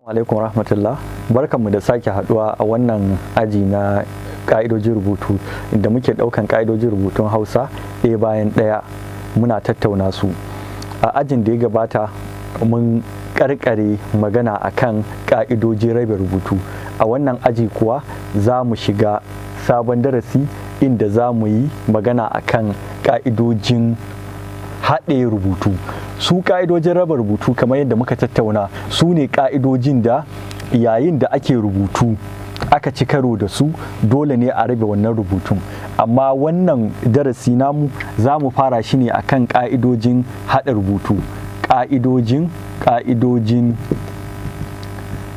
Alaikum rahmatullah, barkanmu da sake haduwa a wannan aji na ka'idojin rubutu, inda muke daukan ka'idojin rubutun Hausa ɗaya bayan ɗaya muna tattauna su. A ajin da ya gabata mun karkare magana akan ka'idojin rabe rubutu. A wannan aji kuwa za mu shiga sabon darasi inda za mu yi magana akan ka'idojin haɗe rubutu. Su ka'idojin raba rubutu, kamar yadda muka tattauna, su ne ka'idojin da yayin da ake rubutu aka ci karo da su, dole ne a rabe wannan rubutun. Amma wannan darasi namu za mu fara shi ne akan ka'idojin haɗa rubutu, ka'idojin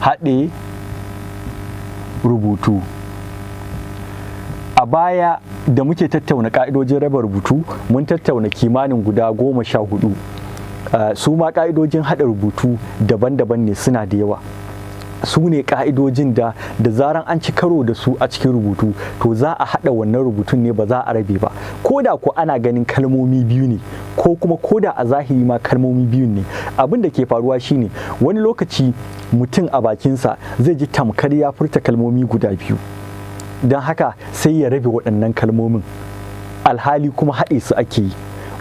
haɗe rubutu. A baya da muke tattauna ka'idojin raba rubutu, mun tattauna kimanin guda 14. Su ma ka'idojin haɗa rubutu daban-daban ne, suna da yawa. Su ne ka'idojin da da zaran an ci karo da su a cikin rubutu, to za a haɗa wannan rubutun ne, ba za a rabe ba, ko da ko ana ganin kalmomi biyu ne, ko kuma ko da a zahiri ma kalmomi biyu ne. Abin da ke faruwa shine, wani lokaci mutum a bakinsa zai ji tamkar ya furta kalmomi guda biyu, don haka sai ya rabe waɗannan kalmomin, alhali kuma haɗe su ake yi.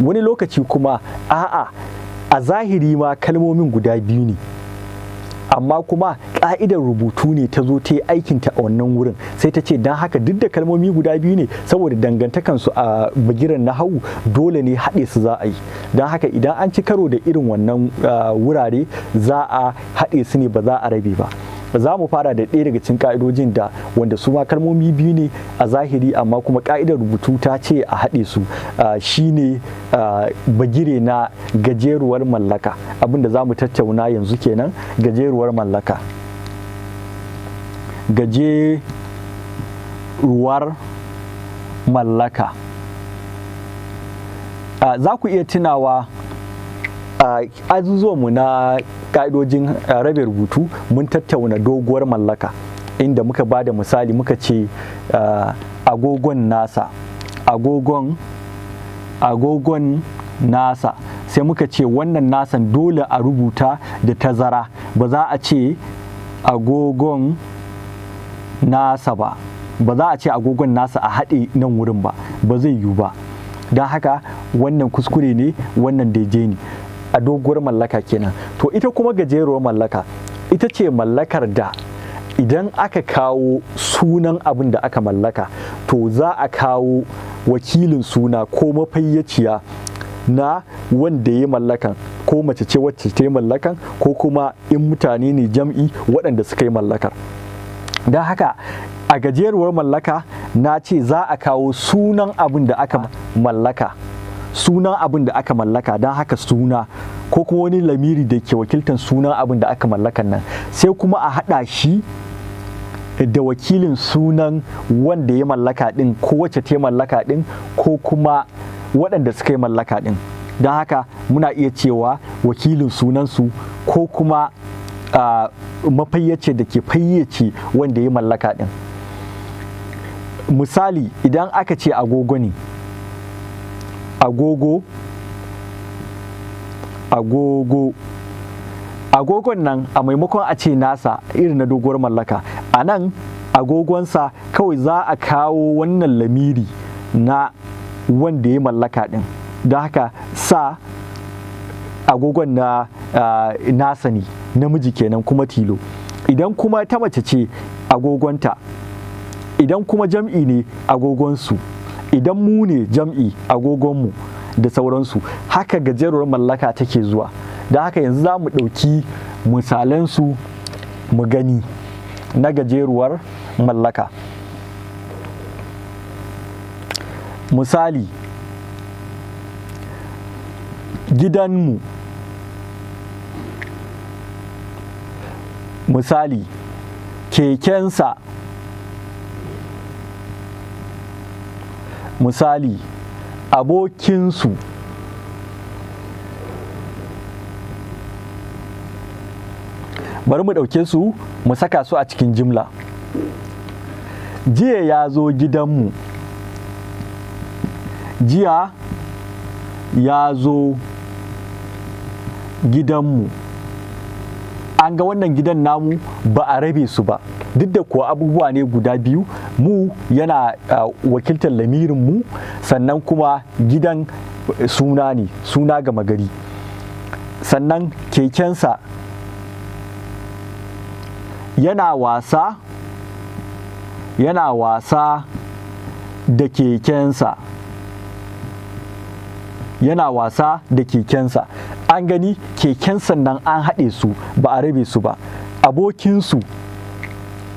Wani lokaci kuma a'a, a zahiri ma kalmomin guda biyu ne, amma kuma ƙa'idar rubutu ne ta zo ta yi aikinta a wannan wurin, sai ta ce don haka duk da kalmomi guda biyu ne, saboda dangantakansu a bagiren nahawu, dole ne haɗe su za a yi. Don haka idan an ci karo da irin wannan wurare, za a haɗe su ne, ba za a rabe ba. Za mu fara da ɗaya daga cikin ka'idojin da wanda su ma kalmomi biyu ne a zahiri, amma kuma ka'idar rubutu ta ce a haɗe su, shine bagire na gajeruwar mallaka. Abinda za mu tattauna yanzu kenan, gajeruwar mallaka. Gajeruwar mallaka, za ku iya tunawa azuzuwanmu na ka'idojin rabe rubutu mun tattauna doguwar mallaka, inda muka ba da misali, muka ce agogon nasa, agogon nasa. Sai muka ce wannan nasan dole a rubuta da tazara, ba za a ce agogon nasa ba, ba za a ce agogon nasa a haɗe nan wurin ba, ba zai yiwu ba. Don haka wannan kuskure ne, wannan daidai ne a doguwar mallaka kenan. To, ita kuma gajeruwar mallaka ita ce mallakar da idan aka kawo sunan abin da aka mallaka, to za a kawo wakilin suna ko mafayyaciya na wanda ya mallakan, ko mace ce wacce ta yi mallakan, ko kuma in mutane ne jam'i, waɗanda suka yi mallakar. Don haka a gajeruwar mallaka na ce za a kawo sunan abin da aka mallaka, sunan abin da aka mallaka. Don haka suna ko kuma wani lamiri da ke wakiltar sunan abin da aka mallakan nan, sai kuma a haɗa shi da wakilin sunan wanda ya mallaka ɗin, ko wacce ta mallaka ɗin, ko kuma waɗanda suka yi mallaka ɗin. Don haka muna iya cewa wakilin sunansu ko kuma mafayyace da ke fayyace wanda ya mallaka ɗin. Misali, idan aka ce agogo ne, agogo, agogo, agogon nan, a maimakon a ce nasa irin na doguwar mallaka, a nan agogonsa, kawai za a kawo wannan lamiri na wanda ya mallaka din. Don haka sa agogon na nasa ne, namiji kenan kuma tilo. Idan kuma ta mace ce, agogonta. Idan kuma jam'i ne, agogonsu. Idan mu ne jam'i, agogonmu, da sauransu. Haka gajeruwar mallaka take zuwa. Da haka yanzu za mu ɗauki misalansu mu gani na gajeruwar mallaka. Misali, gidanmu. Misali, kekensa. Misali, abokinsu. Bari mu ɗauke su mu saka su a cikin jimla. Jiya ya zo gidanmu. Jiya ya zo gidanmu. An ga wannan gidan namu ba a rabe su ba, duk da kuwa abubuwa ne guda biyu. Mu yana wakiltar lamirin mu, sannan kuma gidan suna ne, suna gama gari. Sannan kekensa, yana wasa da kekensa, yana wasa da kekensa. An gani kekensa nan an haɗe su, ba a rabe su ba. Abokinsu,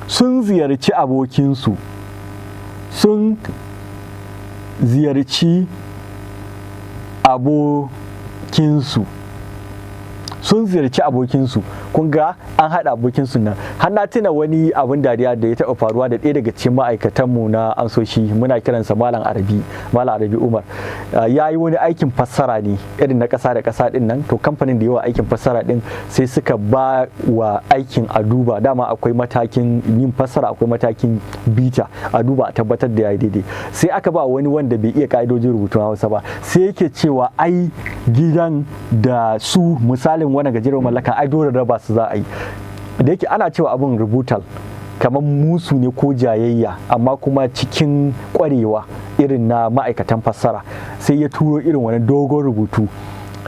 sun ziyarci abokinsu, sun ziyarci abokinsu, sun ziyarci abokinsu. Kun ga an haɗa abokinsu nan. Har na tuna wani abin dariya da ya taɓa faruwa da ɗaya daga cikin ma'aikatanmu na amsoshi, muna kiransa Malam Arabi, Malam Arabi Umar. Ya yi wani aikin fassara ne irin na ƙasa da ƙasa ɗin nan. To, kamfanin da yawa aikin fassara ɗin sai suka ba wa aikin a duba. Dama akwai matakin yin fassara, akwai matakin bita, a duba a tabbatar da ya yi daidai. Sai aka ba wani wanda bai iya ka'idojin rubutun Hausa ba. Sai yake cewa ai gidan da su, misalin wannan gajeren mallaka, ai dole raba su za a yi. Da yake ana cewa abin rebuttal, kamar musu ne ko jayayya, amma kuma cikin kwarewa irin na ma'aikatan fassara, sai ya turo irin wani dogon rubutu,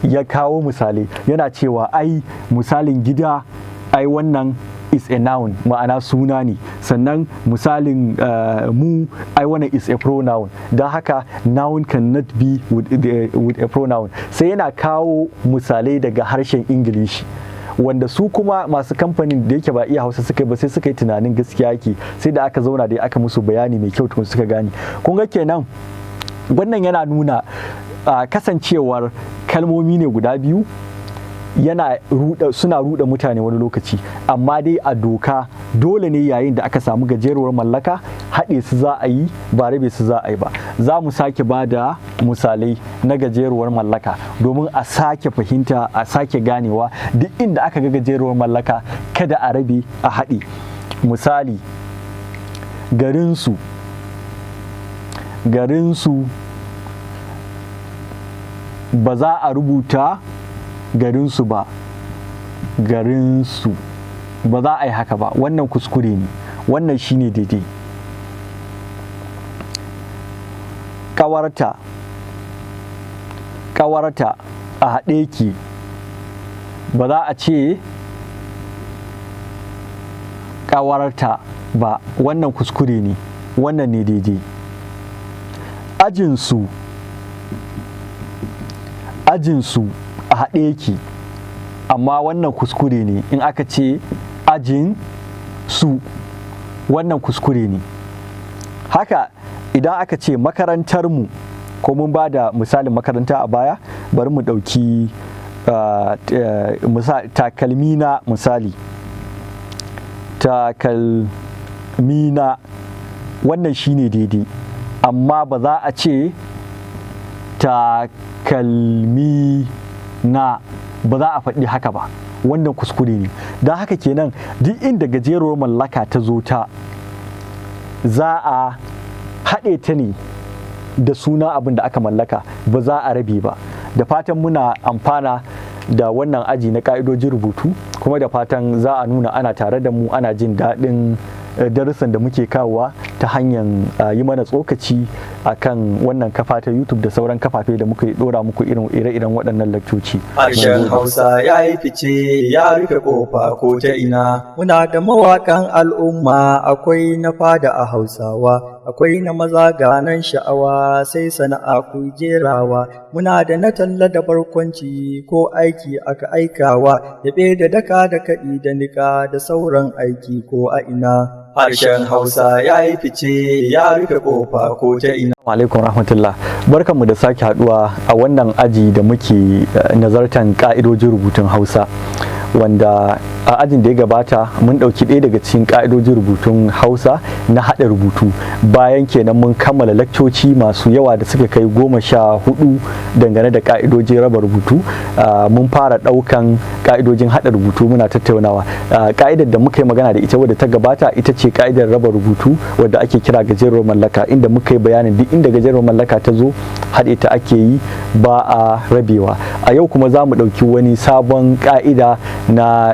ya kawo misalai, yana cewa ai misalin gida, ai wannan is a noun, ma'ana suna ne. Sannan misalin mu, ai wannan is a pronoun, don haka noun cannot be with a pronoun. Sai yana kawo misalai daga harshen Ingilishi, wanda su kuma masu kamfanin, da yake ba iya Hausa suka yi ba, sai suka yi tunanin gaskiya yake. Sai da aka zauna da aka musu bayani mai kyau tukun suka gane. Kun ga kenan wannan yana nuna kasancewar kalmomi ne guda biyu yana ruda, suna ruda mutane wani lokaci. Amma dai a doka dole ne yayin da aka samu gajeruwar mallaka, haɗe su za a yi, ba rabe su za a yi ba. Za mu sake ba da misalai na gajeruwar mallaka domin a sake fahimta, a sake ganewa. Duk inda aka ga gajeruwar mallaka, kada a rabe, a haɗe. Misali, garinsu, garinsu, ba za a rubuta garinsu ba, garinsu, ba za a yi haka ba. Wannan kuskure ne, wannan shine daidai. Ƙawarta, ƙawarta a haɗe ki, ba za a ce ƙawarta ba. Wannan kuskure ne, wannan ne daidai. Ajinsu, ajinsu a haɗe yake, amma wannan kuskure ne in aka ce ajin su, wannan kuskure ne. Haka idan aka ce makarantar mu, ko mun ba da misalin makaranta a baya, bari mu ɗauki takalmina misali, takalmina, wannan shine daidai, amma ba za a ce takalmi na ba, za a faɗi haka ba. Wannan kuskure ne. Don haka kenan duk inda gajeruwar mallaka ta zo, ta za a haɗe ta ne da suna abin da aka mallaka, ba za a rabe ba. Da fatan muna amfana da wannan aji na ƙa'idojin rubutu, kuma da fatan za a nuna ana tare da mu, ana jin daɗin darussan da muke kawowa ta hanyar yi mana tsokaci a kan wannan kafa ta YouTube da sauran kafafe da muka dora muku irin ire-iren waɗannan lakcoci. Harshen Hausa ya yi fice, ya rufe ƙofa ko ta ina. Muna da mawaƙan al'umma, akwai na fada a Hausawa, akwai na maza ganan sha'awa, sai sana'a ku jerawa. Muna da na talla da barkwanci, ko aiki aka aikawa, yaɓe da daka da kaɗi da niƙa da sauran aiki ko a ina. Harshen Hausa ya yi fice, ya rufe ƙofa ko ta ina. Alaikum rahmatullah, barkanmu da sake haduwa a wannan aji da muke nazartan ka'idojin rubutun Hausa, wanda a ajin da ya gabata mun ɗauki ɗaya daga cikin ƙa'idojin rubutun Hausa na haɗa rubutu. Bayan kenan mun kammala lakcoci masu yawa da suka kai 14 dangane da ƙa'idojin raba rubutu, mun fara ɗaukan ƙa'idojin haɗa rubutu muna tattaunawa. Ƙa'idar da muka yi magana da ita wadda ta gabata ita ce ƙa'idar raba rubutu wadda ake kira gajeruwar mallaka, inda muka yi bayanin duk inda gajeruwar mallaka ta zo, haɗe ta ake yi, ba a rabewa. A yau kuma za mu ɗauki wani sabon ƙa'ida na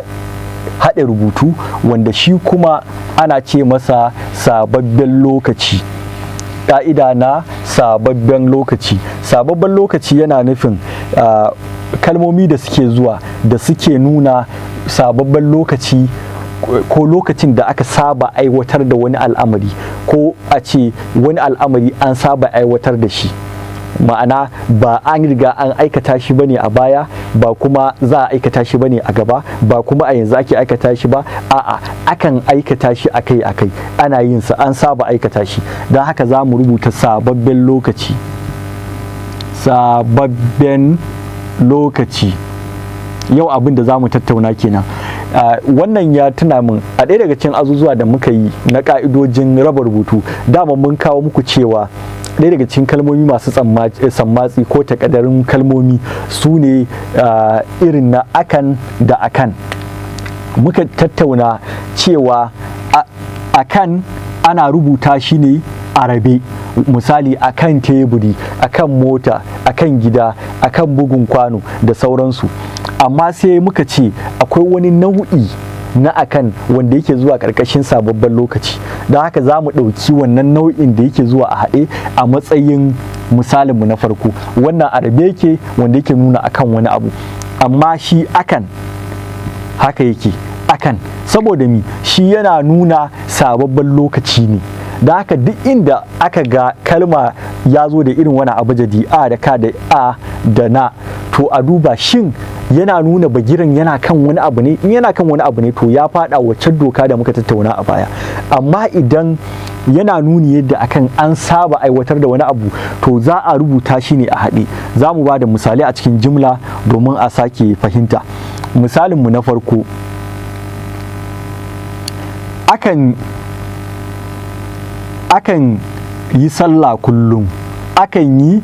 haɗe rubutu, wanda shi kuma ana ce masa sababbin lokaci. Ƙa'ida na sababben lokaci. Sababben lokaci yana nufin kalmomi da suke zuwa da suke nuna sababben lokaci, ko lokacin da aka saba aiwatar da wani al'amari, ko a ce wani al'amari an saba aiwatar da shi, ma'ana ba an riga an aikata shi bane a baya, ba kuma za a aikata shi bane a gaba, ba kuma a yanzu ake aikata shi ba. A'a, akan aikata shi akai akai, ana yin sa, an saba aikata shi. Don haka za mu rubuta sababbin lokaci. Sababbin lokaci, yau abin da za mu tattauna kenan. Wannan ya tuna min a ɗaya daga cikin azuzuwa da muka yi na ƙa'idojin raba rubutu. Dama mun kawo muku cewa ɗaya daga cikin kalmomi masu sammatsi ko takadarin kalmomi su ne irin na akan da akan. Muka tattauna cewa akan ana rubuta shi ne a rabe, misali akan teburi, akan mota, akan gida, akan bugun kwano da sauransu. Amma sai muka ce akwai wani nau'i na akan wanda yake zuwa ƙarƙashin sababbin lokaci. Don haka za mu ɗauki wannan nau'in da yake zuwa a haɗe a matsayin misalinmu na farko. Wannan a rabe yake, wanda yake nuna akan wani abu, amma shi akan haka yake akan, saboda mi? Shi yana nuna sababbin lokaci ne. Da haka duk inda aka ga kalma ya zo da irin wani abajadi a da ka da a da na, to a duba shin yana nuna bagiran yana kan wani abu ne. In yana kan wani abu ne, to ya fada waccan doka da muka tattauna a baya. Amma idan yana nuni yadda akan an saba aiwatar da wani abu, to za a rubuta shi ne a haɗe. Za mu ba da misali a cikin jimla domin a sake fahimta. Misalinmu na farko: akan yi sallah kullum. Akan yi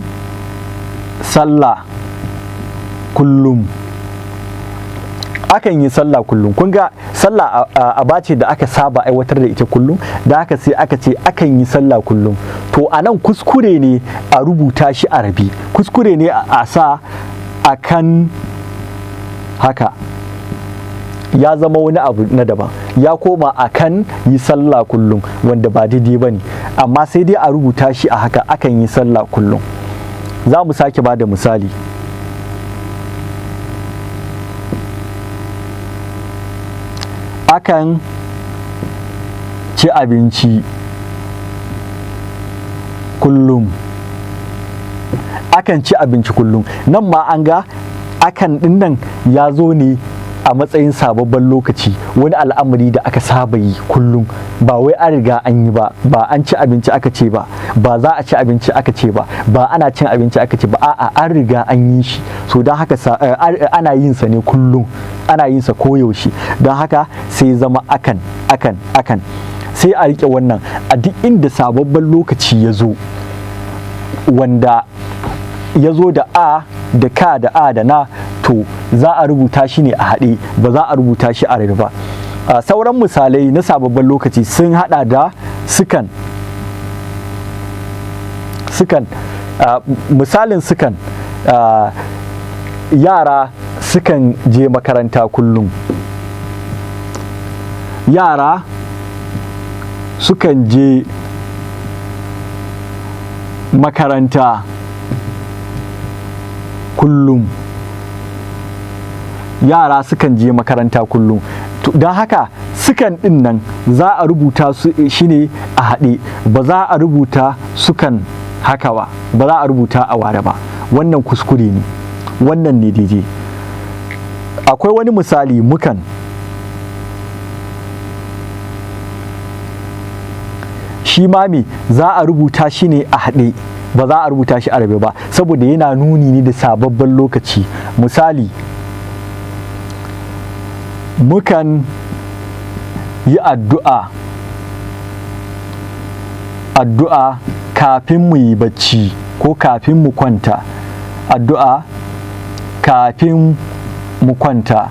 sallah kullum. Akan yi sallah kullum. Kun ga sallah aba ce da aka saba aiwatar da ita kullum, da haka sai aka ce akan yi sallah kullum. To a nan kuskure ne a rubuta shi a rabe, kuskure ne a sa akan haka, ya zama wani abu na daban, ya koma akan yi sallah kullum, wanda ba daidai ba ne. Amma sai dai a rubuta shi a haka, akan yi sallah kullum. Za mu sake ba da misali. Akan ci abinci kullum. Akan ci abinci kullum. Nan ma an ga akan din nan ya zo ne a matsayin sababbin lokaci, wani al'amari da aka saba yi kullum, ba wai an riga an yi ba, ba an ci abinci aka ce ba, ba za a ci abinci aka ce ba, ba ana cin abinci aka ce ba. A'a, an riga an yi shi. So don haka ana yin sa ne kullum, ana yin sa koyaushe. Don haka sai zama akan, akan, akan. Sai a rike wannan: a duk inda sababbin lokaci ya zo, wanda ya zo da a da ka da a da na, to za a rubuta shi ne a haɗe, ba za a rubuta shi a rabe ba. Sauran misalai na sababbin lokaci sun hada da sukan. Sukan, misalin sukan: yara sukan je makaranta kullum. Yara sukan je makaranta kullum. Yara sukan je makaranta kullum. Don haka sukan ɗin nan za a rubuta su shi ne a haɗe, ba za a rubuta sukan haka ba, ba za a rubuta a ware ba. Wannan kuskure ne, wannan ne daidai. Akwai wani misali, mukan. Shi ma me za a rubuta shi ne a haɗe, ba za a rubuta shi a rabe ba, saboda yana nuni ne da sababbin lokaci. Misali, mukan yi addu'a kafin mu yi bacci ko kafin mu kwanta. Addu'a kafin mu kwanta.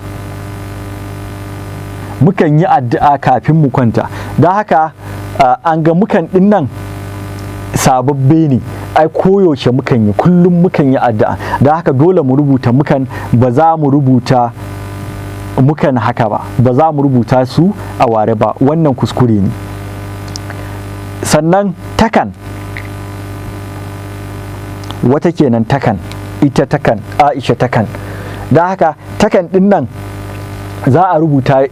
Mukan yi addu'a kafin mu kwanta. Don haka an ga mukan ɗin nan sababbe ne, ai koyaushe mukan yi, kullum mukan yi addu'a. Don haka dole mu rubuta mukan, ba za mu rubuta mukan haka ba, ba za mu rubuta su a ware ba, wannan kuskure ne. Sannan takan, wata kenan takan, ita takan, Aisha takan. Don haka takan ɗin nan za a rubuta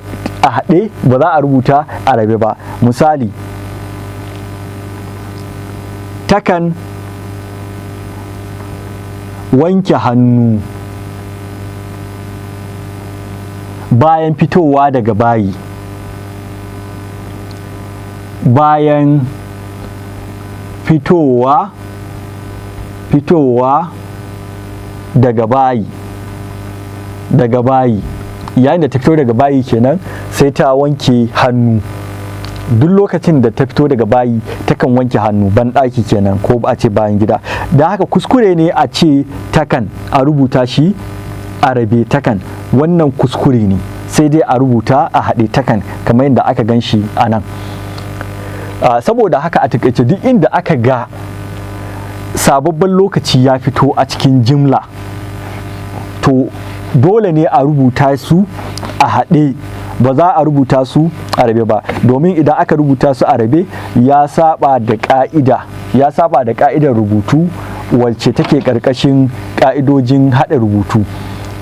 a haɗe, ba za a rubuta a rabe ba. Misali, takan wanke hannu bayan fitowa daga bayi, bayan fitowa daga bayi, yayin da ta fito daga bayi kenan sai ta wanke hannu. Duk lokacin da ta fito daga bayi takan wanke hannu, ban ɗaki kenan, ko a ce bayan gida. Don haka kuskure ne a ce takan, a rubuta shi a rabe takan, wannan kuskure ne, sai dai a rubuta a haɗe takan kamar yadda aka gan shi a nan. Saboda haka a takaice duk inda aka ga sababbin lokaci ya fito a cikin jimla, to dole ne a rubuta su a haɗe, ba za a rubuta su a rabe ba, domin idan aka rubuta su a rabe ya saba da ƙa'ida, ya saba da ƙa'idar rubutu wacce take ƙarƙashin ƙa'idojin haɗa rubutu.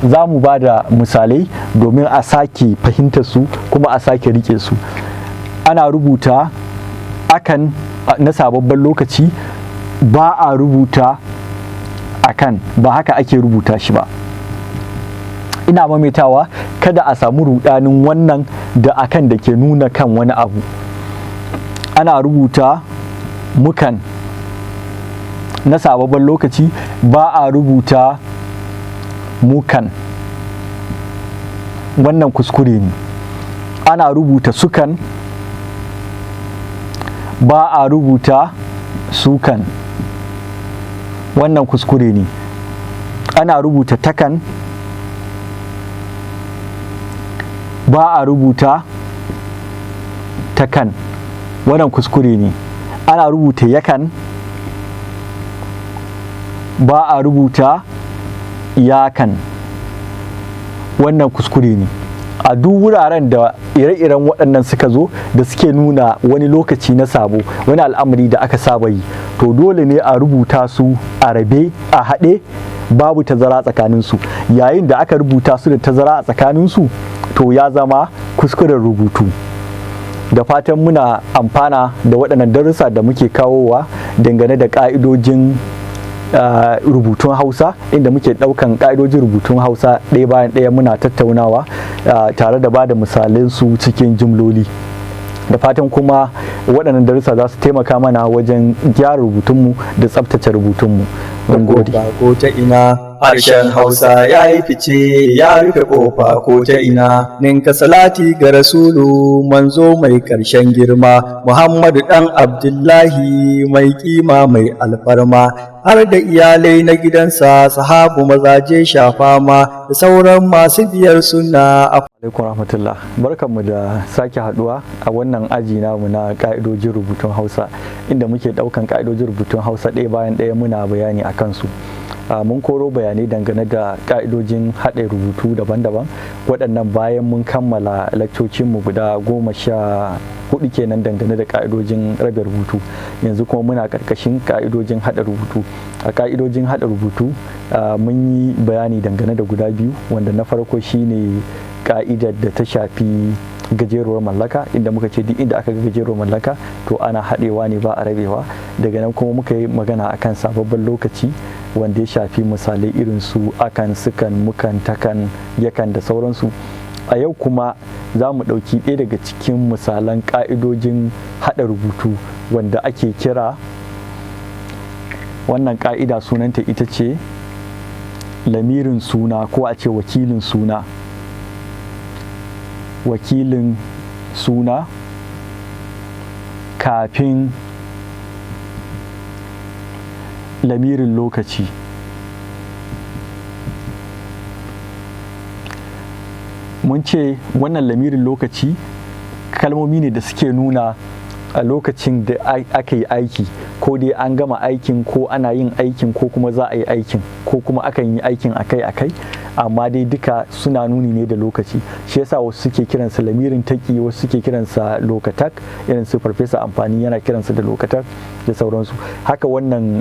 Za mu ba da misalai domin a sake fahimtar su kuma a sake riƙe su. Ana rubuta akan na sababbin lokaci, ba a rubuta akan, ba haka ake rubuta shi ba. Ina maimaitawa, kada a samu rudanin wannan da akan da ke nuna kan wani abu. Ana rubuta mukan na sababbin lokaci, ba a rubuta mukan, wannan kuskure ne. Ana rubuta sukan, ba a rubuta sukan, wannan kuskure ne. Ana rubuta takan, ba a rubuta takan, wannan kuskure ne. Ana rubuta yakan, ba a rubuta yakan, wannan kuskure ne. A duk wuraren da ire-iren waɗannan suka zo da suke nuna wani lokaci na sabo, wani al'amari da aka saba yi, to dole ne a rubuta su a rabe, a haɗe, babu tazara tsakaninsu. Yayin da aka rubuta su da tazara a tsakaninsu, to ya zama kuskuren rubutu. Da fatan muna amfana da waɗannan darussa da muke kawowa dangane da ƙa'idojin rubutun Hausa, inda muke ɗaukan ƙa'idojin rubutun Hausa ɗaya bayan ɗaya muna tattaunawa tare da bada misalan su cikin jimloli. Da fatan kuma waɗannan darussa za su taimaka mana wajen gyara rubutunmu da tsabtace rubutunmu. Mun gode. Ko ta ina harshen Hausa ya yi fice, ya rufe ƙofa ko ta ina. Ninka salati ga Rasulu manzo mai ƙarshen girma, Muhammadu ɗan Abdullahi mai kima mai alfarma, har da iyalai na gidansa, sahabu mazaje shafa ma, da sauran masu biyar suna. Alaikum rahmatullah, barkanmu da sake haduwa a wannan aji namu na ka'idojin rubutun Hausa, inda muke daukan ka'idojin rubutun Hausa ɗaya bayan ɗaya muna bayani a kansu. Mun koro bayanai dangane da ka'idojin haɗe rubutu daban-daban waɗannan bayan mun kammala lakcocinmu guda 14 kenan dangane da ka'idojin rabe rubutu. Yanzu kuma muna ƙarƙashin ka'idojin haɗa rubutu. A ka'idojin haɗa rubutu mun yi bayani dangane da guda biyu, wanda na farko shine ka'idar da ta shafi gajeruwar mallaka, inda muka ce duk inda aka ga gajeruwar mallaka to ana haɗewa ne ba a rabewa. Daga nan kuma muka yi magana akan sababbin lokaci wanda ya shafi misalai irin su akan, sukan, mukan, takan, yakan da sauransu. A yau kuma za mu ɗauki ɗaya daga cikin misalan ƙa'idojin haɗa rubutu wanda ake kira wannan ƙa'ida, sunanta ita ce lamirin suna, ko a ce wakilin suna. Wakilin suna kafin lamirin lokaci. Mun ce wannan lamirin lokaci kalmomi ne da suke nuna a lokacin da aka yi aiki, ko dai an gama aikin, ko ana yin aikin, ko kuma za a yi aikin, ko kuma akan yi aikin akai-akai. Amma dai duka suna nuni ne da lokaci. Shi yasa wasu suke kiransa lamirin taki, wasu suke kiransa lokatak, irin su Farfesa Amfani yana kiransa da lokatak da sauransu. Haka wannan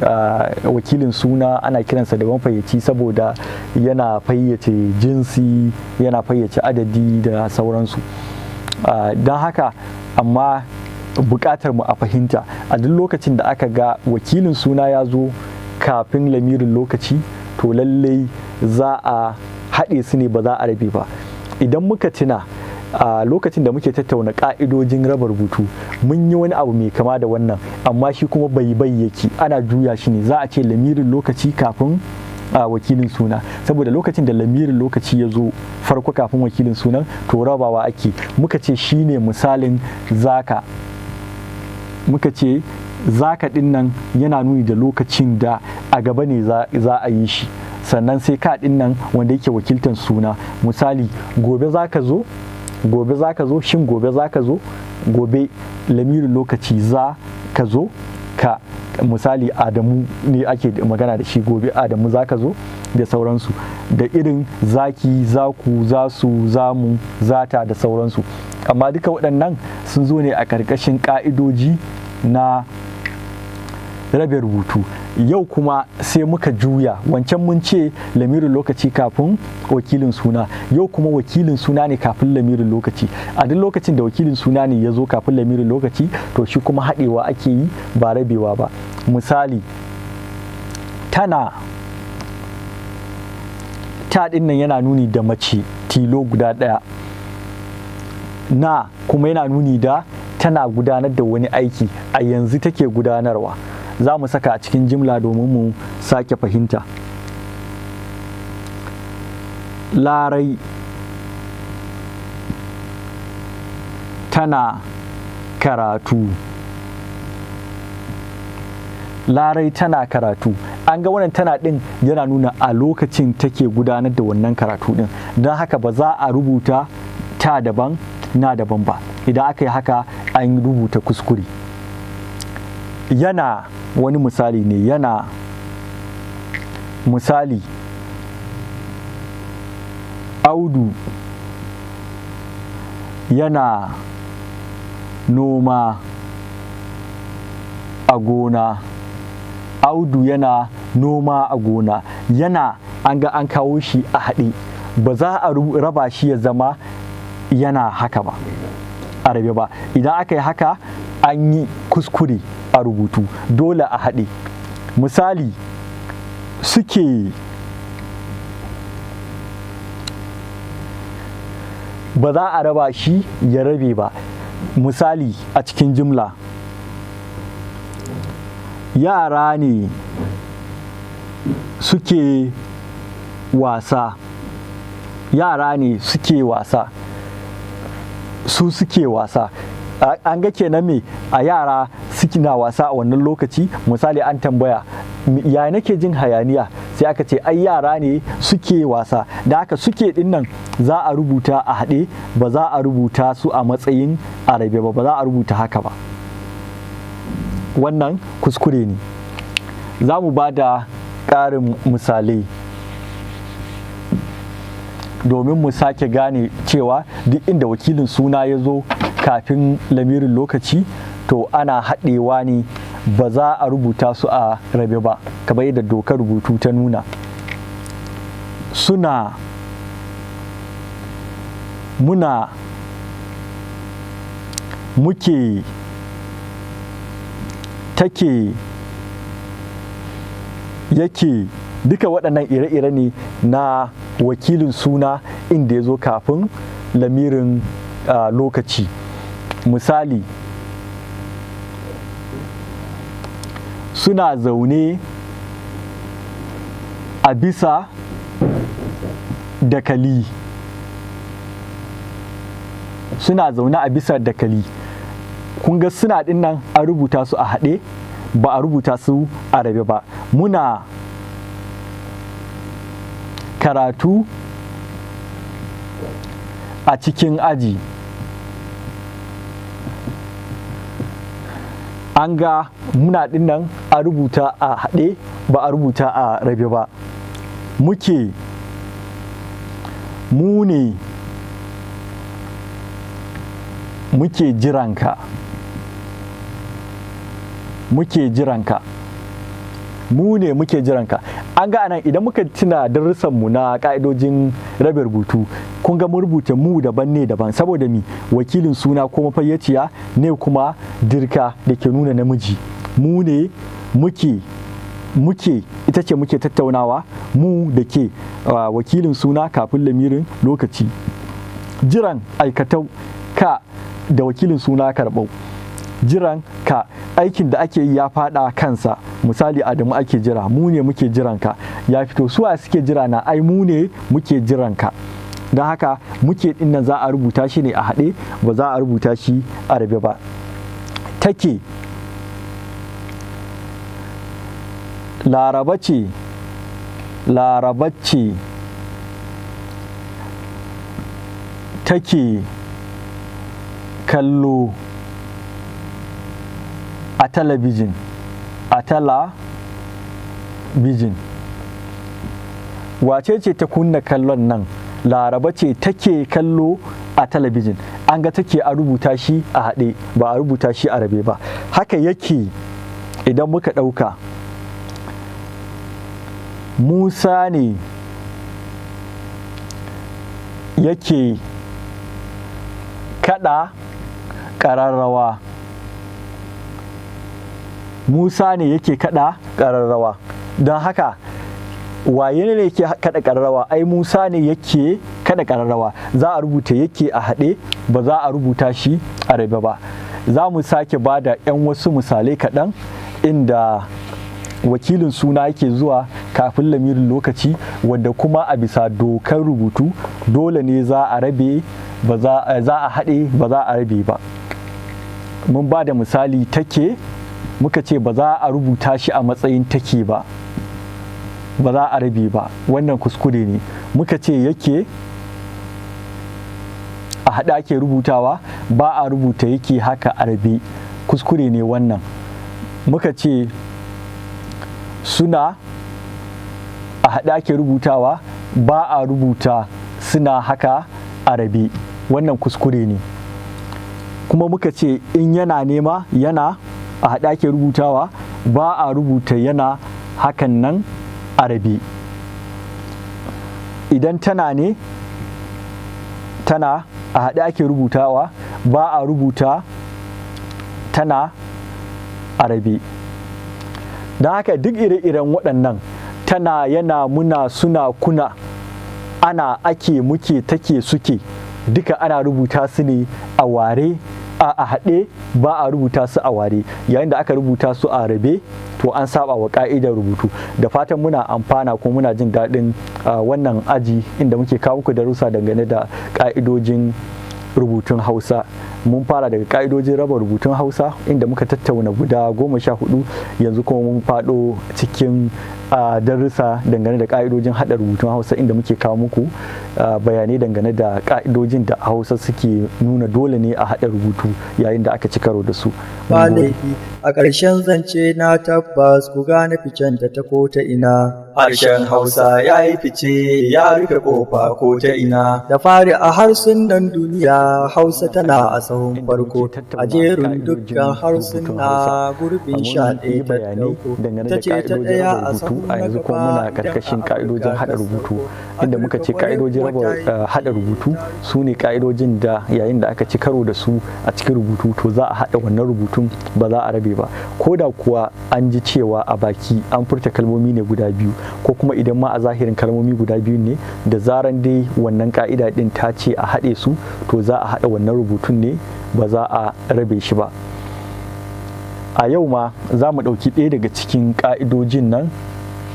wakilin suna ana kiransa da mafayyaci saboda yana fayyace jinsi, yana fayyace adadi da sauransu. Don haka, amma buƙatar mu a fahimta, a duk lokacin da aka ga wakilin suna ya zo kafin lamirin lokaci, to lallai za a haɗe su ne, ba za a rabe ba. Idan muka tuna, a lokacin da muke tattauna ƙa'idojin raba rubutu, mun yi wani abu mai kama da wannan, amma shi kuma bai bai yake, ana juya shi ne. Za a ce lamirin lokaci kafin a wakilin suna, saboda lokacin da lamirin lokaci ya zo farko kafin wakilin sunan, to rabawa ake. Muka ce shine misalin zaka. Muka ce zaka din nan yana nuni da lokacin da a gaba ne za a yi shi, sannan sai ka din nan wanda yake wakiltan suna. Misali, gobe za ka zo, gobe za ka zo, shin gobe za ka zo? Gobe, lamirin lokaci, za ka zo, ka. Misali, Adamu ne ake magana da shi, gobe Adamu za ka zo, da sauransu. Da irin zaki, zaku, zasu, zamu, zata da sauransu. Amma duka waɗannan sun zo ne a ƙarƙashin ƙa'idoji na rabe rubutu. Yau kuma sai muka juya. Wancan mun ce lamirin lokaci kafin wakilin suna, yau kuma wakilin suna ne kafin lamirin lokaci. A duk lokacin da wakilin suna ne ya zo kafin lamirin lokaci, to shi kuma haɗewa ake yi, ba rabewa ba. Misali, tana. Ta ɗin nan yana nuni da mace tilo guda ɗaya, na kuma yana nuni da tana gudanar da wani aiki, a yanzu take gudanarwa. Za mu saka a cikin jimla domin mu sake fahimta. Larai tana karatu. Larai tana karatu. An ga wannan tana din yana nuna a lokacin take gudanar da wannan karatu din. Don haka ba za a rubuta ta daban, na daban ba. Idan aka yi haka, an rubuta kuskure. Yana, wani misali ne, yana. Misali, Audu yana noma a gona. Audu yana noma a gona. Yana, an ga an kawo shi a haɗe, ba za a raba shi ya zama yana haka ba, a rabe ba. Idan aka yi haka, an yi kuskure a rubutu, dole a haɗe. Misali, suke. Ba za a raba shi ya rabe ba. Misali, a cikin jimla, yara ne suke wasa. Yara ne suke wasa. Su suke wasa. An ga kenan me a yara suke na wasa a wannan lokaci. Misali, an tambaya, ya nake jin hayaniya? Sai aka ce ai yara ne suke wasa. Da haka suke din nan za a rubuta a haɗe, ba za a rubuta su a matsayin a rabe ba, ba za a rubuta haka ba, wannan kuskure ne. Za mu ba da ƙarin misalai domin mu sake gane cewa duk inda wakilin suna ya zo kafin lamirin lokaci, to ana haɗewa ne, ba za a rubuta su a rabe ba, kamar yadda dokar rubutu ta nuna. Suna, muna, muke, take, yake. Duka waɗannan ire-ire ne na wakilin suna inda ya zo kafin lamirin lokaci. Misali, suna zaune a bisa dakali. Suna zaune a bisa dakali. Kun ga suna ɗin nan an rubuta su a haɗe, ba a rubuta su a rabe ba. Muna karatu a cikin aji. An ga muna ɗin nan a rubuta a haɗe, ba a rubuta a rabe ba. Muke Mu ne muke jiranka. Muke jiranka. Mu ne muke jiranka. An ga anan, idan muka tuna darussanmu na ka'idojin rabe rubutu, kun ga mun rubuta mu daban ne daban, saboda mi? Wakilin suna ko mafayyaciya ne, kuma dirka da ke nuna namiji. Mu ne muke, muke ita ce muke tattaunawa. Mu da ke, wakilin suna kafin lamirin lokaci. Jiran aikatau, ka da wakilin suna karɓau. Jiran ka, aikin da ake yi ya fada kansa. Misali, Adamu ake jira. Mu ne muke jiran ka ya fito. Su a suke jira na? Ai mu ne muke jiran ka. Don haka muke din nan za a rubuta shi ne a haɗe, ba za a rubuta shi a rabe ba. Take, Laraba ce, Laraba ce take kallo a talabijin, a talabijin. Wace ce ta kunna kallon nan? Laraba ce take kallo a talabijin. An ga take a rubuta shi a haɗe, ba a rubuta shi a rabe ba. Haka yake idan muka ɗauka Musa ne yake kaɗa ƙararrawa. Musa ne yake kaɗa ƙararrawa. Don haka waye ne yake kaɗa ƙararrawa? Ai Musa ne yake kaɗa ƙararrawa. Za a rubuta yake a haɗe, ba za a rubuta shi a rabe ba. Za mu sake ba da 'yan wasu misalai kaɗan inda wakilin suna yake zuwa kafin lamirin lokaci, wanda kuma a bisa dokar rubutu dole ne za a rabe, ba za a haɗe, ba za a rabe ba. Mun ba da misali take, muka ce ba za a rubuta shi a matsayin take ba, ba za a rabe ba, wannan kuskure ne. Muka ce yake a haɗe ake rubutawa, ba a rubuta yake haka a rabe, kuskure ne wannan. Muka ce suna a haɗe ake rubutawa, ba a rubuta suna haka a rabe, wannan kuskure ne. Kuma muka ce in yana nema, yana a haɗe ake rubutawa, ba a rubuta yana hakan nan a rabe. Idan tana ne, tana a haɗe ake rubutawa, ba a rubuta tana a rabe. Don haka duk ire-iren waɗannan tana, yana, muna, suna, kuna, ana, ake, muke, take, suke, duka ana rubuta su ne a ware, a haɗe, ba a rubuta su a ware. Yayin da aka rubuta su a rabe, to an saba wa ka'idar rubutu. Da fatan muna amfana ko muna jin daɗin wannan aji inda muke kawo muku darussa dangane da ka'idojin rubutun Hausa. Mun fara daga ka'idojin raba rubutun Hausa inda muka tattauna guda 14, yanzu kuma mun faɗo cikin darussa dangane da ka'idojin haɗa rubutun Hausa inda muke kawo muku bayanai dangane da ka'idojin da Hausa suke nuna dole ne a haɗa rubutu yayin da aka ci karo da su. Ba laifi, a ƙarshen zance na tabbas ku gane ficen ta ko ta ina. Harshen Hausa ya yi fice, ya rufe ƙofa ko ta ina. Da fari a harsunan duniya, Hausa tana a sahun farko a jerin dukkan harsuna, gurbin 11 ta ɗauko. Ta ce ta ɗaya a sahun a yanzu kuma muna karkashin ka'idojin haɗa rubutu, inda muka ce ka'idojin raba haɗa rubutu su ne ka'idojin da yayin da aka ci karo da su a cikin rubutu, to za a haɗa wannan rubutun, ba za a rabe ba. Ko da kuwa an ji cewa a baki an furta kalmomi ne guda biyu, ko kuma idan ma a zahirin kalmomi guda biyu ne, da zaran dai wannan ka'ida din ta ce a haɗe su, to za a haɗa wannan rubutun ne, ba za a rabe shi ba. A yau ma za mu ɗauki ɗaya daga cikin ka'idojin nan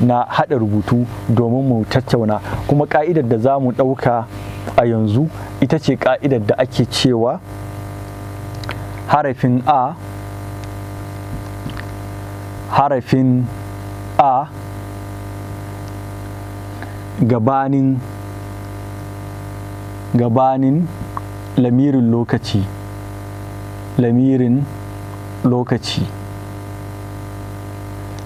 na haɗa rubutu domin mu tattauna. Kuma ka'idar da za mu ɗauka a yanzu ita ce ka'idar da ake cewa harafin a, harafin a gabanin lamirin lokaci, lamirin lokaci,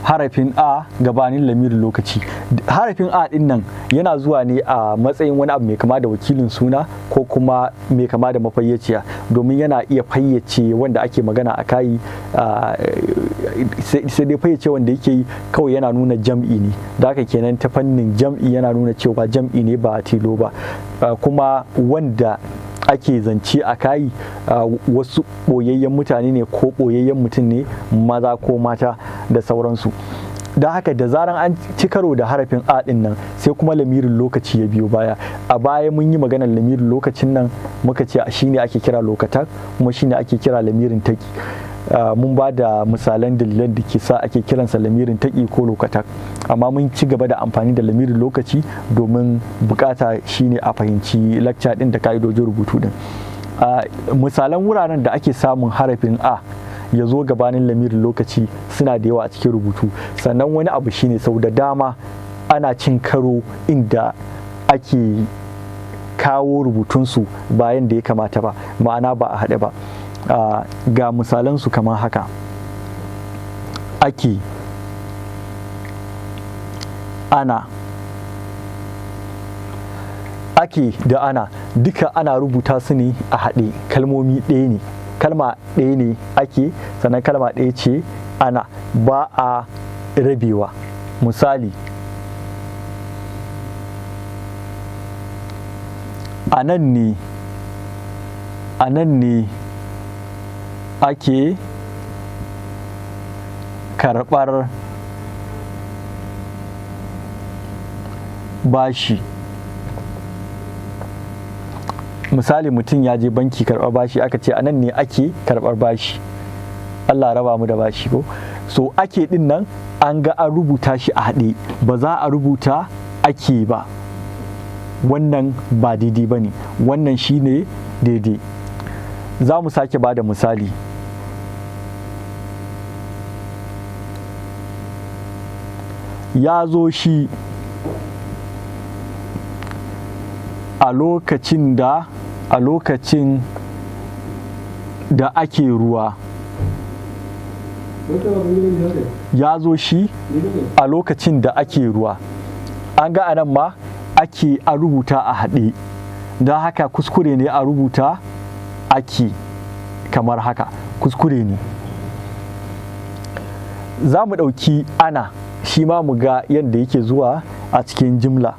harafin a gabanin lamirin lokaci. Harafin a din nan Yana zuwa ne a matsayin wani abu mai kama da wakilin suna ko kuma mai kama da mafayyaciya, domin yana iya fayyace wanda ake magana a kayi. Sai dai fayyace wanda yake yi kawai yana nuna jam'i ne. Da haka kenan ta fannin jam'i yana nuna cewa jam'i ne ba tilo ba. Kuma wanda ake zance a kayi wasu ɓoyayyen mutane ne ko ɓoyayyen mutum ne, maza ko mata da sauransu. Don haka da zaran an ci karo da harafin a din nan, sai kuma lamirin lokaci ya biyo baya. A baya mun yi maganar lamirin lokacin nan, muka ce shine ake kira lokata, kuma shine ake kira lamirin taki. Mun ba da misalan dalilan da ke sa ake kiransa lamirin taki ko lokata, amma mun ci gaba da amfani da lamirin lokaci domin bukata shine a fahimci lakca din da ka'idojin rubutu din. Misalan wuraren da ake samun harafin a ya zo gabanin lamirin lokaci suna da yawa a cikin rubutu. Sannan wani abu shine, sau da dama ana cin karo inda ake kawo rubutunsu bayan da ya kamata ba, ma'ana ba a haɗe ba. Ga misalansu kamar haka: ake, ana. Ake da ana duka ana rubuta su ne a haɗe, kalmomi ɗaya ne, kalma ɗaya ne ake, sannan kalma ɗaya ce ana, ba a rabewa. Misali, a nan ne, a nan ne ake karɓar bashi. Misali, mutum ya je banki karɓar bashi, aka ce anan ne ake karɓar bashi. Allah raba mu da bashi ko. So ake din nan an ga an rubuta shi a haɗe, ba za a rubuta ake ba. Wannan ba daidai ba ne, wannan shine daidai. Za mu sake ba da misali. Ya zo shi a lokacin da ake ruwa. Ya zo shi a lokacin da ake ruwa. An ga anan ma ake a rubuta a haɗe, don haka kuskure ne a rubuta ake kamar haka, kuskure ne. Za mu ɗauki ana shi ma mu ga yadda yake zuwa a cikin jimla.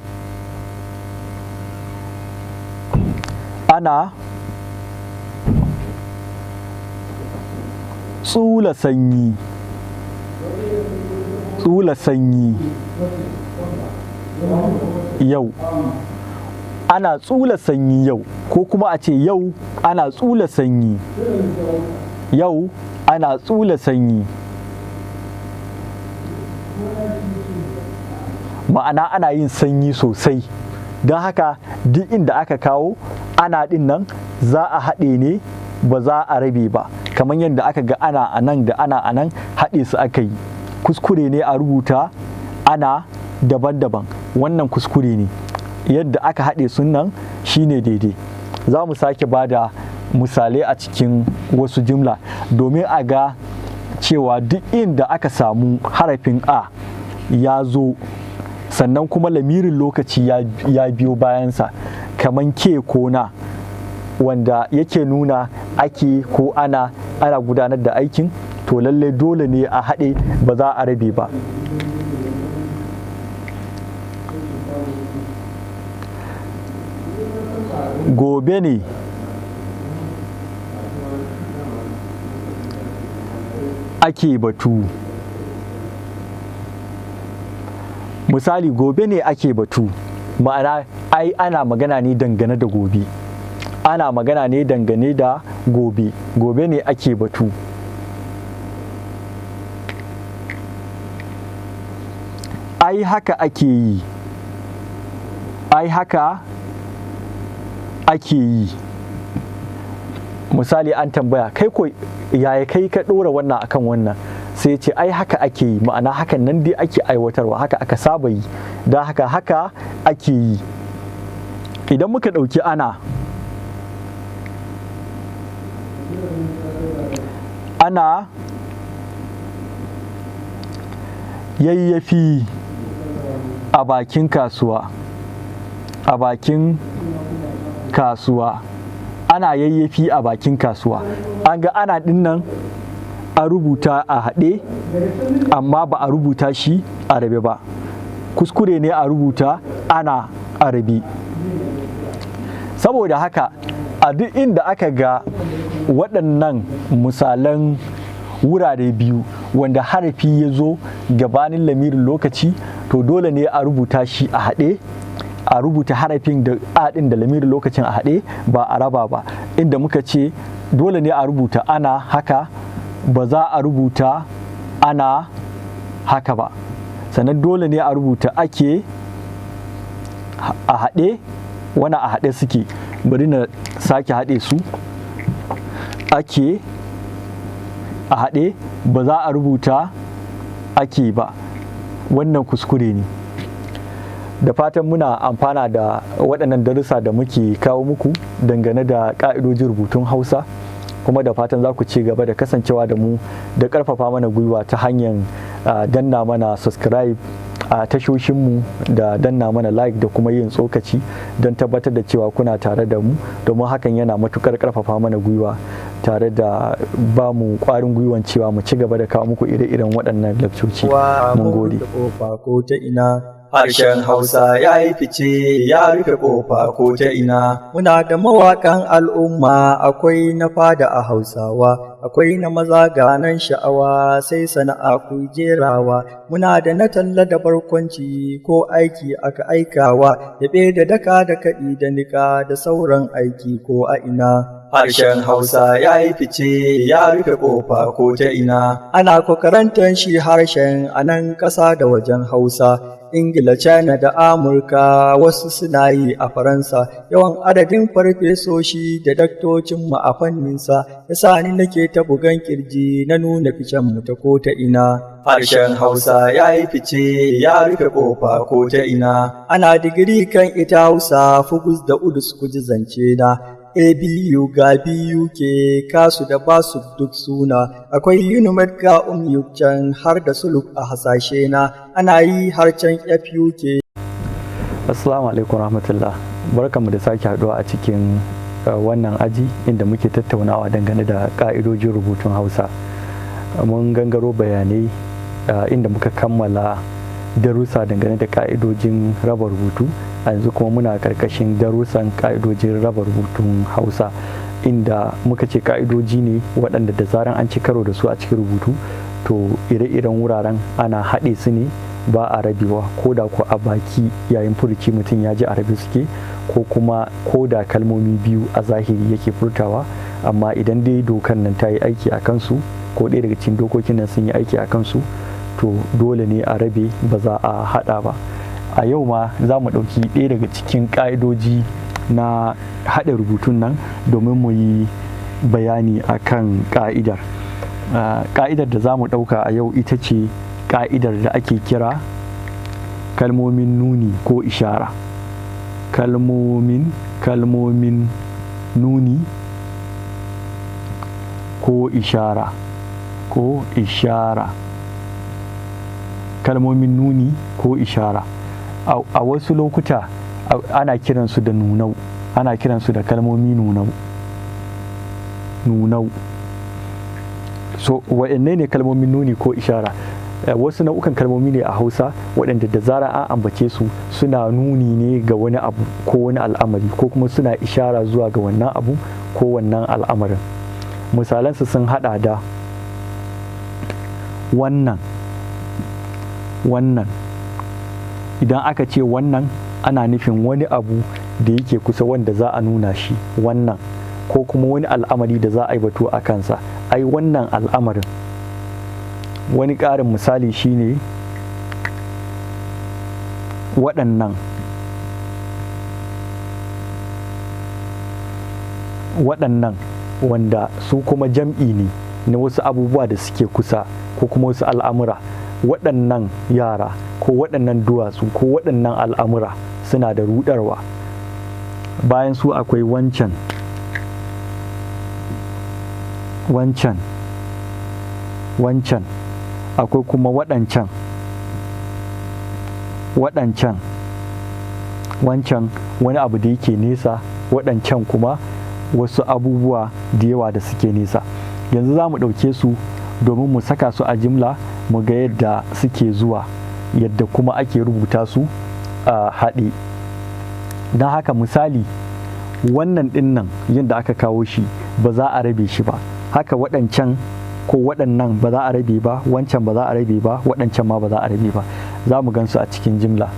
Ana tsula sanyi, tsula sanyi yau. Ana tsula sanyi yau, ko kuma a ce yau ana tsula sanyi. Yau ana tsula sanyi. Ma'ana ana yin sanyi sosai. Don haka duk inda aka kawo ana din nan za a haɗe ne, ba za a rabe ba. Kamar yadda aka ga ana a nan da ana a nan, haɗe su aka yi. Kuskure ne a rubuta ana daban-daban, wannan kuskure ne. Yadda aka haɗe sun nan shine daidai. Za mu sake ba da misalai a cikin wasu jimla domin a ga cewa duk inda aka samu harafin a ya zo, sannan kuma lamirin lokaci ya biyo bayansa, kamar ke ko na, wanda yake nuna ake ko ana, ana gudanar da aikin, to lallai dole ne a haɗe, ba za a rabe ba. Gobe ne ake batu. Misali, gobe ne ake batu, ma'ana ai ana magana ne dangane da gobe, ana magana ne dangane da gobe, gobe ne ake batu. Ai haka ake yi, ai haka ake yi. Misali, an tambaya kai ko yaya kai ka ɗora wannan akan wannan, sai ce ai haka ake yi, ma'ana hakan nan dai ake aiwatarwa, haka aka saba yi, don haka haka ake yi. Idan muka ɗauki ana, ana yayyafi a bakin kasuwa. a bakin kasuwa. Ana yayyafi a bakin kasuwa. An ga ana dinnan a rubuta a haɗe, amma ba a rubuta shi a rabe ba. Kuskure ne a rubuta ana a rabe. Saboda haka a duk inda aka ga waɗannan misalan wurare biyu wanda harafi ya zo gabanin lamirin lokaci, to dole ne a rubuta shi a haɗe, a rubuta harafin da a ɗin da lamirin lokacin a haɗe, ba a raba ba. Inda muka ce dole ne a rubuta ana haka, ba za a rubuta ana haka ba. Sannan dole ne a rubuta ake a haɗe, wani a haɗe suke. Bari na sake haɗe su. Ake a haɗe, ba za a rubuta ake ba. Wannan kuskure ne. Da fatan muna amfana da waɗannan darussa da muke kawo muku dangane da ƙa'idojin rubutun Hausa, kuma da fatan za ku ci gaba da kasancewa da mu da ƙarfafa mana gwiwa ta hanyar danna mana subscribe a tashoshinmu da danna mana like da kuma yin tsokaci don tabbatar da cewa kuna tare da mu, domin hakan yana matukar ƙarfafa mana gwiwa tare da ba mu ƙwarin gwiwan cewa mu ci gaba da kawo muku ire-iren waɗannan lakcoci. Mun gode. Ko ta ina. Harshen Hausa ya yi fice, ya rufe ƙofa ko ta ina. Muna da mawaƙan al'umma, akwai na fada a Hausawa, akwai na maza ga nan sha'awa, sai sana'a ku jerawa. Muna da na talla da barkwanci ko aiki aka aikawa, yaɓe da daka da kaɗi da niƙa da sauran aiki ko a ina. Harshen Hausa ya yi fice, ya rufe ƙofa ko ta ina. Ana kokarantar shi harshen a nan ƙasa da wajen Hausa. Ingila, China da Amurka, wasu suna yi a Faransa. Yawan adadin farfesoshi da daktocinmu a fanninsa ya sa ni nake ta bugan kirji na nuna ficen mu ta ko ta ina. Harshen Hausa ya yi fice, ya rufe ƙofa ko ta ina. Ana digiri kan ita Hausa, Fugus da Udus, kuji zance na. ABU ga BUK, kasu da basu duk suna, akwai UNIMED ga UMYUK can, har da Suluk a hasashe na ana yi har can FUK. Assalamu alaikum rahmatullah. Barkanmu da sake haduwa a cikin wannan aji inda muke tattaunawa dangane da ka'idojin rubutun Hausa. Mun gangaro bayanai inda muka kammala darussa dangane da ka'idojin raba rubutu. A yanzu kuma muna karkashin darussan ka'idojin raba rubutun Hausa, inda muka ce ka'idoji ne waɗanda da zaran an ci karo da su a cikin rubutu, to ire-iren wuraren ana haɗe su ne, ba a rabewa, ko da ko a baki yayin furuci mutum ya ji a rabe suke, ko kuma ko da kalmomi biyu a zahiri yake furtawa. Amma idan dai dokan nan ta yi aiki a kansu, ko ɗaya daga cikin dokokin nan sun yi aiki a kansu, to dole ne a rabe, ba za a haɗa ba. A yau ma za mu ɗauki ɗaya daga cikin ƙa'idoji na haɗa rubutun nan domin mu yi bayani a kan ƙa'idar. Ƙa'idar da za mu ɗauka a yau ita ce ƙa'idar da ake kira kalmomin nuni ko ishara. Kalmomin nuni ko ishara, ko ishara. Kalmomin nuni ko ishara a wasu lokuta ana kiransu da nunau, ana kiransu da kalmomi nunau, nunau. So wa'anne ne kalmomin nuni ko ishara? Wasu nau'ukan kalmomi ne a Hausa waɗanda da zarar an ambace su, suna nuni ne ga wani abu ko wani al'amari, ko kuma suna ishara zuwa ga wannan abu ko wannan al'amarin. Misalansu sun hada da wannan. Wannan, idan aka ce wannan, ana nufin wani abu da yake kusa wanda za a nuna shi wannan, ko kuma wani al'amari da za a yi batu a kansa, ai wannan al'amarin. Wani ƙarin misali shine waɗannan. Waɗannan, wanda su kuma jam'i ne na wasu abubuwa da suke kusa ko kuma wasu al'amura. Waɗannan yara ko waɗannan duwatsu ko waɗannan al'amura suna da ruɗarwa. Bayan su akwai wancan, wancan, wancan. Akwai kuma waɗancan, waɗancan, wancan. wani abu da yake nesa, waɗancan kuma wasu abubuwa da yawa da suke nesa. Yanzu za mu ɗauke su domin mu saka su a jimla, mu ga yadda suke zuwa, yadda kuma ake rubuta su a haɗe. Don haka misali wannan ɗin nan yadda aka kawo shi ba za a rabe shi ba. Haka waɗancan ko waɗannan ba za a rabe ba, wancan ba za a rabe ba, waɗancan ma ba za a rabe ba. Za mu gansu a cikin jimla.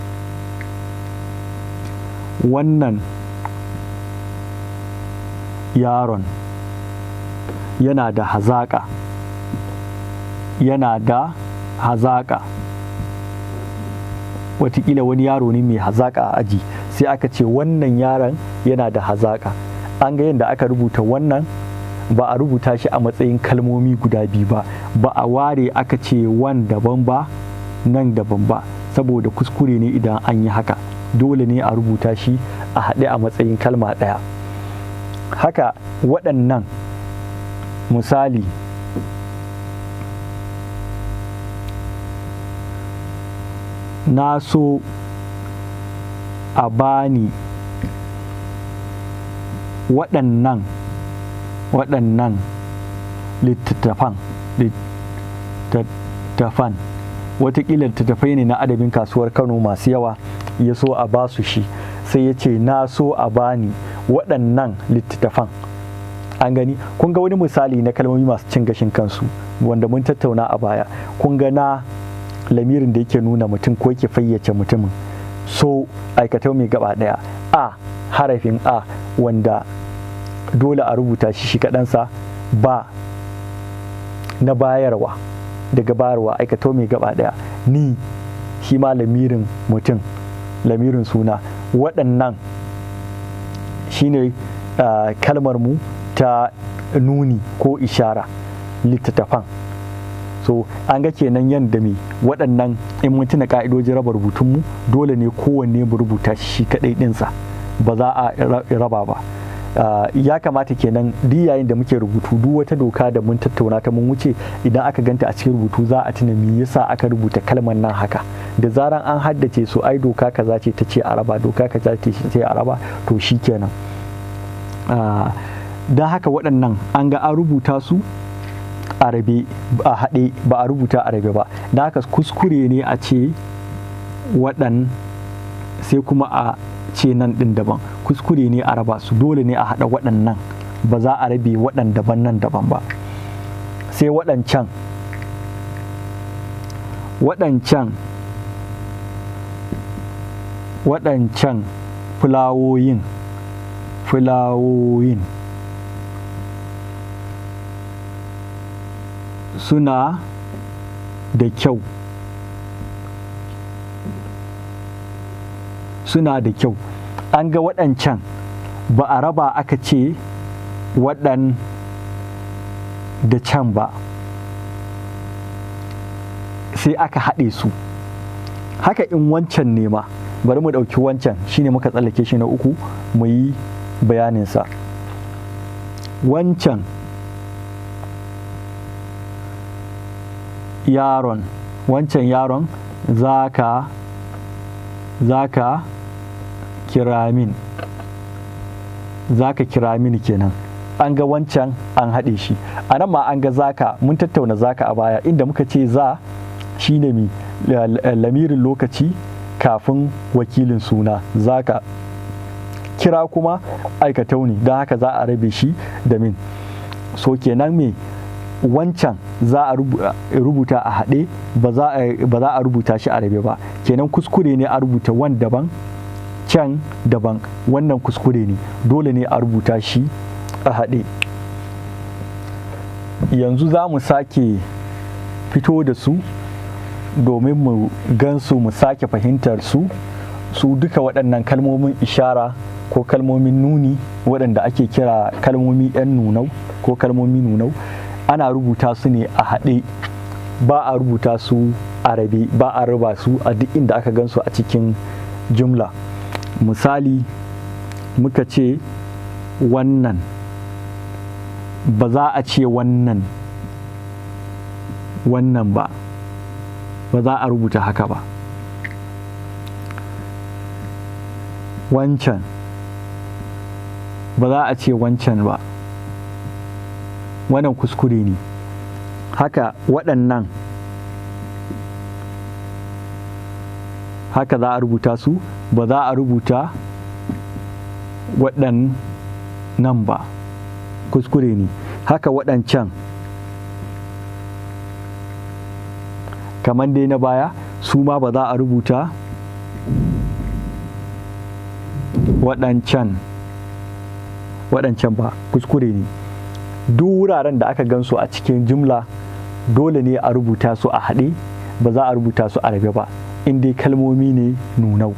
Wannan yaron yana da hazaƙa, yana da hazaƙa. Wataƙila wani yaro ne mai hazaƙa a aji, sai aka ce wannan yaron yana da hazaƙa. An ga yadda aka rubuta wannan, ba a rubuta shi a matsayin kalmomi guda biyu ba, ba a ware aka ce wan daban ba, nan daban ba, saboda kuskure ne idan an yi haka. Dole ne a rubuta shi a haɗe a matsayin kalma ɗaya. Haka waɗannan, misali na so a bani waɗannan littattafan. Watakila littattafai ne na adabin kasuwar Kano masu yawa, ya so a ba su shi, sai ya ce na so a bani waɗannan littattafan. An gani, kun ga wani misali na kalmomi masu cin gashin kansu wanda mun tattauna a baya. Kun ga na lamirin da yake nuna mutum ko yake fayyace mutumin, so aikatau mai gaba ɗaya, a harafin a wanda dole a rubuta shi shi kaɗansa, ba na bayarwa, daga bayarwa, aikatau mai gaba ɗaya, ni shi ma lamirin mutum, lamirin suna. Waɗannan shine kalmar mu ta nuni ko ishara, littattafan. So an ga kenan yadda me waɗannan, in mun tuna ka'idojin raba rubutunmu, dole ne kowanne mu rubuta shi kaɗai ɗinsa, ba za a raba ba. Ya kamata kenan duk yayin da muke rubutu, duk wata doka da mun tattauna ta mun wuce, idan aka ganta a cikin rubutu za a tuna me yasa aka rubuta kalmar nan haka. Da zaran an haddace su, ai doka kaza ce ta ce a raba, doka kaza ce ta ce a raba, to shikenan. Don haka waɗannan an ga an rubuta su a rabe, a haɗe, ba a rubuta a rabe ba. Don haka kuskure ne a ce waɗan sai kuma a ce nan ɗin daban. Kuskure ne a raba su, dole ne a haɗa waɗannan, ba za a rabe waɗan daban nan daban ba. Sai waɗancan, waɗancan, waɗancan fulawoyin, fulawoyin suna da kyau, suna da kyau. An ga waɗancan ba a raba aka ce waɗan da can ba, sai aka haɗe su. Haka in wancan ne ma, bari mu ɗauki wancan, shine muka tsallake shi na uku, mu yi bayaninsa. Wancan yaron, wancan yaron zaka kira min, zaka kira mini kenan. An ga wancan an haɗe shi. A nan ma an ga zaka, mun tattauna zaka a baya, inda muka ce za shine mi lamirin lokaci kafin wakilin suna, zaka kira kuma aikatau ne, don haka za a rabe shi da min. So kenan me wancan za a rubuta a haɗe, ba za a rubuta shi a rabe ba. Kenan kuskure ne a rubuta wan daban, can daban, wannan kuskure ne, dole ne a rubuta shi a haɗe. Yanzu za mu sake fito da su domin mu gansu, mu sake fahimtar su. Su duka waɗannan kalmomin ishara ko kalmomin nuni, waɗanda ake kira kalmomi 'yan nunau ko kalmomi nunau, ana rubuta su ne a haɗe, ba a rubuta su a rabe, ba a raba su a duk inda aka gansu a cikin jumla. Misali muka ce wannan, ba za a ce wannan wannan ba, ba za a rubuta haka ba. Wancan, ba za a ce wancan ba, wannan kuskure ne. Haka waɗannan, haka za a rubuta su, ba za a rubuta waɗannan ba, kuskure ne. Haka waɗancan, kamar dai na baya, su ma ba za a rubuta waɗancan ba, kuskure ne. Duk wuraren da aka gansu a cikin jumla dole ne a rubuta su a haɗe, ba za a rubuta su a rabe ba, in dai kalmomi ne nunau.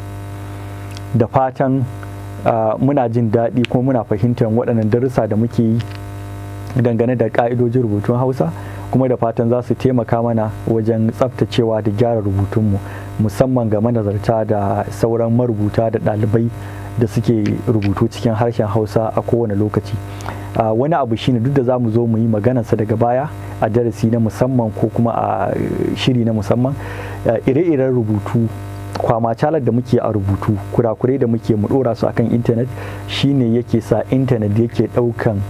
Da fatan muna jin daɗi kuma muna fahimtar waɗannan darussa da muke yi dangane da ƙa'idojin rubutun Hausa, kuma da fatan za su taimaka mana wajen tsaftacewa da gyara rubutunmu, musamman ga manazarta da sauran marubuta da ɗalibai da suke rubutu cikin harshen Hausa a kowane lokaci. Wani abu shine, duk da za mu zo mu yi maganarsa daga baya a darasi na musamman ko kuma a shiri na musamman, ire-iren rubutu kwamacalar da muke a rubutu, kurakurai da muke mu dora su akan intanet, shine yake sa intanet yake daukan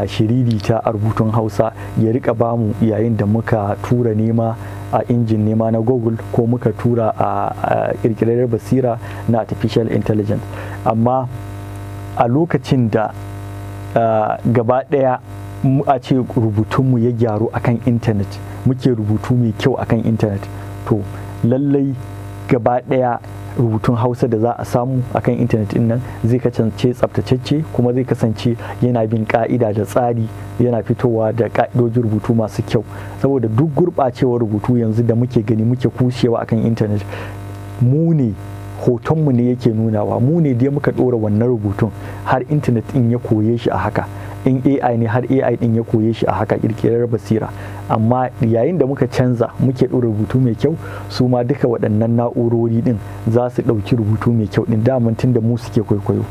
shiririta a rubutun Hausa ya rika bamu yayin da muka tura nema a injin nema na Google ko muka tura a kirkirar basira na artificial intelligence. Amma a lokacin da gaba daya a ce rubutunmu ya gyaru akan intanet, muke rubutu mai kyau akan intanet, to lallai gaba daya rubutun Hausa da za a samu akan intanet din nan zai kasance tsaftatacce, kuma zai kasance yana bin ka'ida da tsari, yana fitowa da ka'idojin rubutu masu kyau. Saboda duk gurɓacewar rubutu yanzu da muke gani muke kushewa akan intanet, mu ne hotonmu ne yake nunawa, mu ne dai muka ɗora wannan rubutun har intanet din ya koye shi a haka. In AI ne, har AI din ya koye shi a haka, kirkirar basira. Amma yayin da muka canza muke ɗora rubutu mai kyau, su ma duka waɗannan na'urori din za su ɗauki rubutu mai kyau din, daman tun da mu suke kwaikwayo.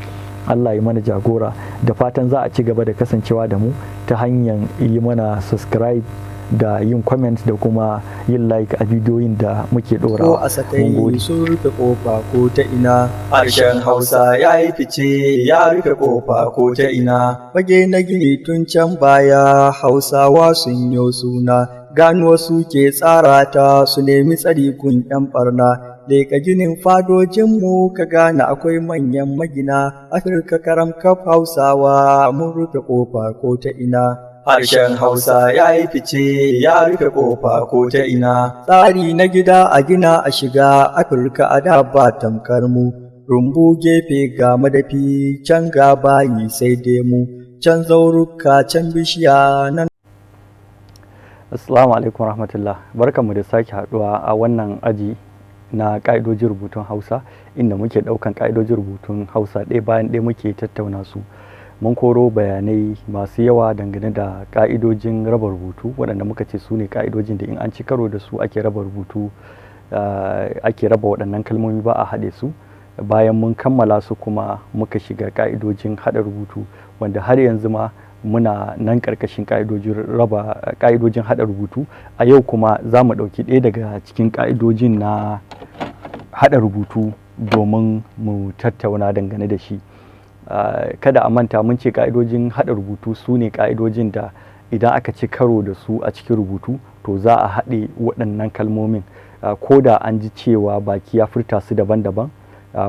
Allah ya mana jagora. Da fatan za a ci gaba da kasancewa da mu ta hanyar yi mana subscribe da yin comment da kuma yin like a bidiyoyin da muke Ko ɗorawa. a sakai Mun gode. sun rufe kofa ko ta ina. Harshen Hausa ya yi fice ya rufe kofa ko ta ina. Fage na gini tun can baya Hausawa sun yo suna, gano su ke tsara ta su nemi tsari kun ‘yan ɓarna. Leƙa ginin fadojinmu ka gane akwai manyan magina, Afirka karam kaf Hausawa mun rufe ƙofa ko ta ina. Harshen Hausa ya yi fice ya rufe kofa ko ta ina. Tsari na gida a gina a shiga Afirka a da ba tamkar mu, rumbu gefe ga madafi can ga bayi sai dai mu, can zauruka can bishiya nan. Assalamu alaikum rahmatullah. Barkanmu da sake haduwa a wannan aji na ƙa'idojin rubutun Hausa, inda muke ɗaukan ƙa'idojin rubutun Hausa ɗaya bayan ɗaya muke tattauna su. Mun koro bayanai masu yawa dangane da ƙa'idojin raba rubutu, waɗanda muka ce su ne ƙa'idojin da in an ci karo da su ake raba rubutu, ake raba waɗannan kalmomi ba a haɗe su. Bayan mun kammala su kuma muka shiga ƙa'idojin haɗa rubutu, wanda har yanzu ma muna nan ƙarƙashin ƙa'idojin haɗa rubutu. A yau kuma za mu ɗauki ɗaya daga cikin ƙa'idojin na haɗa rubutu domin mu tattauna dangane da shi. Kada a manta, mun ce ƙa'idojin haɗa rubutu su ne ƙa'idojin da idan aka ci karo da su a cikin rubutu, to za a haɗe waɗannan kalmomin, ko da an ji cewa baki ya furta su daban-daban,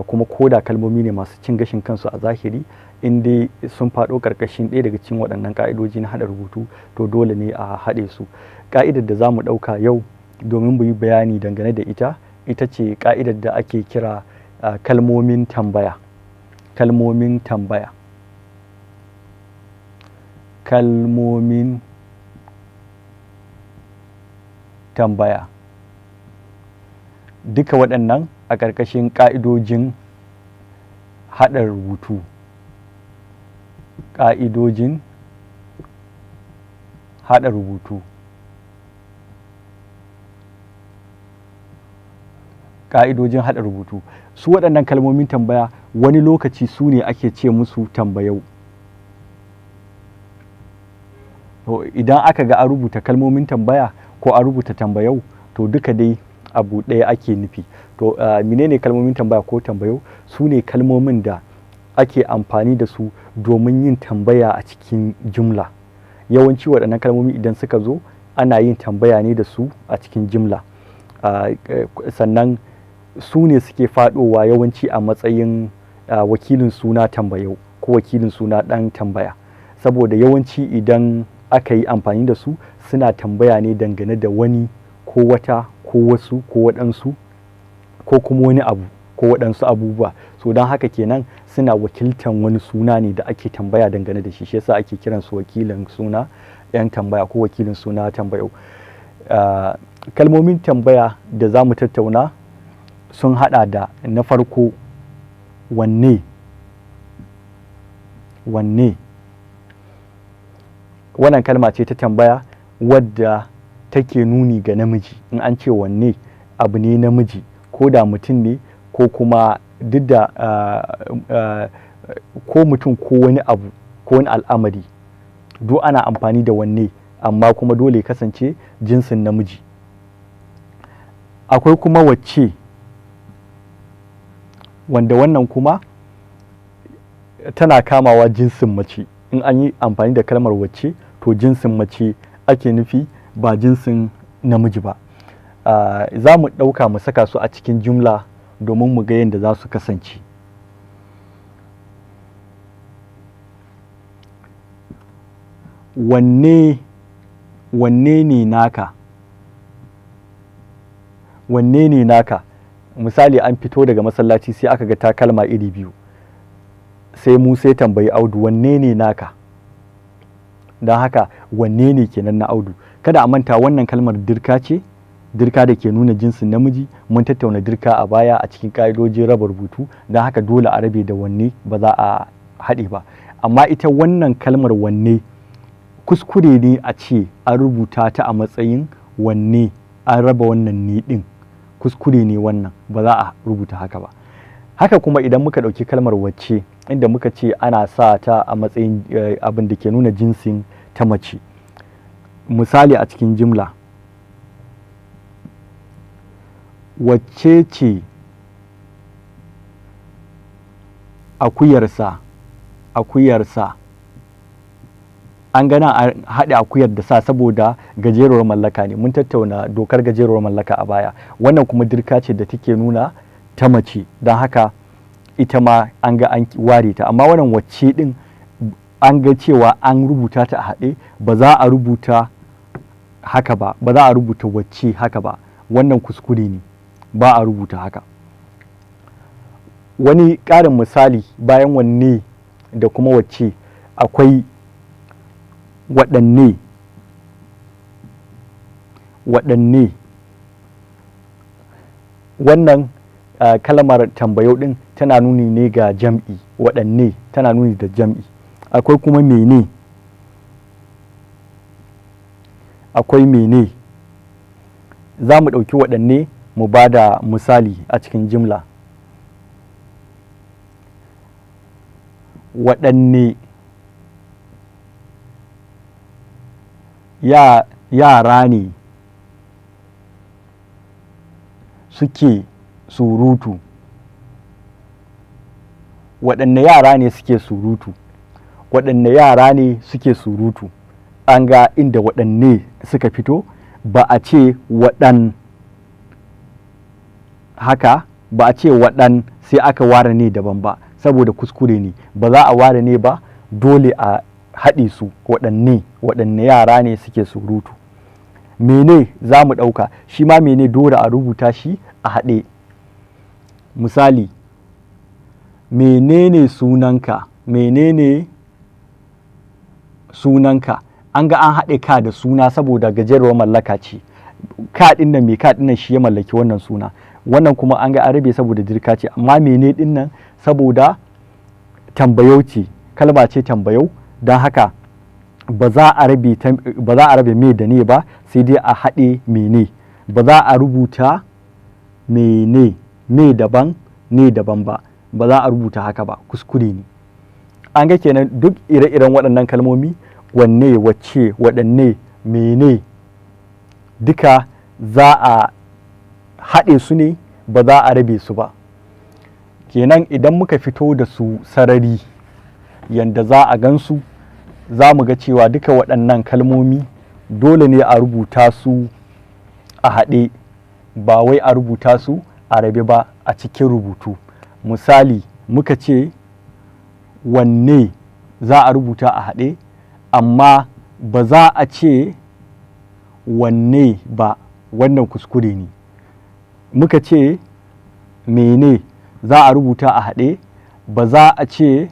kuma ko da kalmomi ne masu cin gashin kansu a zahiri, in dai sun faɗo ƙarƙashin ɗaya daga cikin waɗannan ƙa'idoji na haɗa rubutu, to dole ne a haɗe su. Ƙa'idar da za mu ɗauka yau domin mu yi bayani dangane da ita, ita ce ƙa'idar da ake kira kalmomin tambaya. Kalmomin tambaya. Kalmomin tambaya. Duka waɗannan a ƙarƙashin ƙa'idojin haɗa rubutu. Ƙa'idojin haɗa rubutu. Ƙa'idojin haɗa rubutu. Su waɗannan kalmomin tambaya wani lokaci su ne ake ce musu tambayau. To idan aka ga an rubuta kalmomin tambaya ko an rubuta tambayau, to duka dai abu ɗaya ake nufi. To menene kalmomin tambaya ko tambayo? Su ne kalmomin da ake amfani da su domin yin tambaya a cikin jumla. Yawanci waɗannan kalmomi idan suka zo ana yin tambaya ne da su a cikin jimla. Sannan su ne suke faɗowa yawanci a matsayin wakilin suna tambayau ko wakilin suna ɗan tambaya, saboda yawanci idan aka yi amfani da su suna tambaya ne dangane da wani ko wata ko wasu ko waɗansu ko kuma wani abu ko waɗansu abubuwa. So don haka kenan suna wakiltan wani suna ne da ake tambaya dangane da shi, shi yasa ake kiransu wakilin suna 'yan tambaya ko wakilin suna tambayau. Kalmomin tambaya da za mu tattauna sun haɗa da na farko wanne. Wanne wannan kalma ce ta tambaya wadda take nuni ga namiji. In an ce wanne, abu ne namiji, ko da mutum ne ko kuma duk da ko mutum ko wani abu ko wani al'amari, duk ana amfani da wanne, amma kuma dole ya kasance jinsin namiji. Akwai kuma wacce, wanda wannan kuma tana kamawa jinsin mace. In an yi amfani da kalmar wacce, to jinsin mace ake nufi ba jinsin namiji ba. Za mu ɗauka mu saka su a cikin jumla domin mu ga yadda za su kasance. Wanne, wanne ne naka? Wanne ne naka? Misali, an fito daga masallaci sai aka ga takalma iri biyu, sai Musa ya tambayi Audu, wanne ne naka? Don haka wanne ne kenan na Audu. Kada a manta wannan kalmar dirka ce, dirka da ke nuna jinsin namiji. Mun tattauna dirka a baya a cikin ƙa'idojin raba rubutu, don haka dole a rabe da wanne, ba za a haɗe ba. Amma ita wannan kalmar wanne kuskure ne a ce an rubuta ta a matsayin wanne, an raba wannan ne ɗin, kuskure ne wannan, ba za a rubuta haka ba. Haka kuma idan muka ɗauki kalmar wacce, inda muka ce ana sa ta a matsayin abin da ke nuna jinsin ta mace. Misali a cikin jimla, wacce ce akuyarsa? Akuyarsa, an gana a haɗe akuyar da sa saboda gajeruwar mallaka ne. Mun tattauna dokar gajeruwar mallaka a baya. Wannan kuma dirka ce da take nuna ta mace, don haka ita ma an ga an ware ta. Amma wannan wacce ɗin an ga cewa an rubuta ta a haɗe, ba za a rubuta haka ba, ba za a rubuta wacce haka ba. Wannan kuskure ne, ba a rubuta haka. Wani ƙarin misali bayan wanne da kuma wacce, akwai waɗanne. Waɗanne wannan kalmar tambayau ɗin tana nuni ne ga jam'i. Waɗanne tana nuni da jam'i. Akwai kuma mene. Akwai mene. Za mu ɗauki waɗanne mu ba da misali a cikin jimla. Waɗanne yara ne suke surutu? Waɗanne yara ne suke surutu? Waɗanne yara ne suke surutu? An ga inda waɗanne suka fito, ba a ce waɗan haka ba, a ce waɗan sai aka ware ne daban ba, saboda kuskure ne, ba za a ware ne ba, dole a haɗe su. Waɗanne, waɗanne yara ne suke surutu? Mene za mu ɗauka, shi ma mene dole a rubuta shi a haɗe. Misali, menene sunanka? Menene sunanka? An ga an haɗe ka da suna saboda gajeruwar mallaka ce. Ka ɗin nan, mai ka ɗin nan shi ya mallaki wannan suna. Wannan kuma an ga an rabe saboda dirka ce. Amma mene ɗin nan saboda tambayau ce, kalma ce tambayau, don haka ba za a rabe me da ne ba, sai dai a haɗe mene. Ba za a rubuta mene, me daban ne daban ba, ba za a rubuta haka ba, kuskure ne. An ga kenan duk ire-iren waɗannan kalmomi, wanne, wacce, waɗanne, mene, duka za a haɗe su ne, ba za a rabe su ba. Kenan idan muka fito da su sarari yanda za a gansu, za mu ga cewa duka waɗannan kalmomi dole ne a rubuta su a haɗe, ba wai a rubuta su a rabe ba a cikin rubutu. Misali, muka ce wanne, za a rubuta a haɗe, amma ba za a ce wanne ba, wannan kuskure ne. Muka ce mene, za a rubuta a haɗe, ba za a ce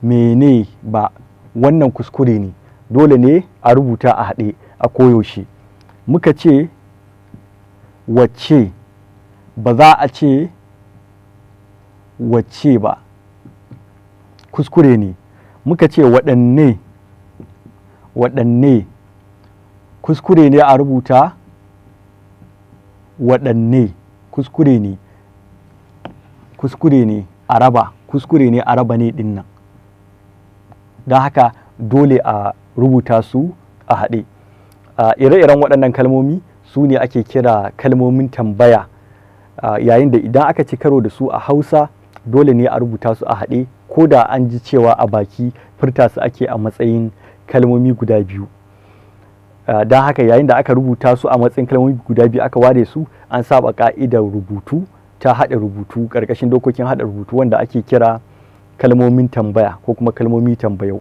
mene ba, wannan kuskure ne. Dole ne a rubuta a haɗe a koyaushe. Muka ce wacce, ba za a ce wacce ba, kuskure ne. Muka ce waɗanne, waɗanne, kuskure ne a rubuta waɗanne, kuskure ne, kuskure ne a raba, kuskure ne a raba ne ɗin nan. Don haka dole a rubuta su a haɗe. Ire-iren waɗannan kalmomi su ne ake kira kalmomin tambaya, yayin da idan aka ci karo da su a Hausa, dole ne a rubuta su a haɗe, ko da an ji cewa a baki furta su ake a matsayin kalmomi guda biyu. Don haka yayin da aka rubuta su a matsayin kalmomi guda biyu aka ware su, an saba ka'idar rubutu ta haɗa rubutu ƙarƙashin dokokin haɗa rubutu, wanda ake kira kalmomin tambaya ko kuma kalmomi tambayau.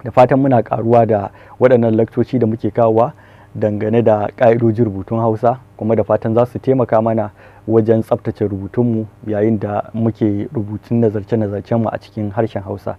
Da fatan muna ƙaruwa da waɗannan lakcoci da muke kawowa dangane da ƙa'idojin rubutun Hausa, kuma da fatan za su taimaka mana wajen tsaftace rubutunmu yayin da muke rubutun nazarce-nazarcenmu a cikin harshen Hausa.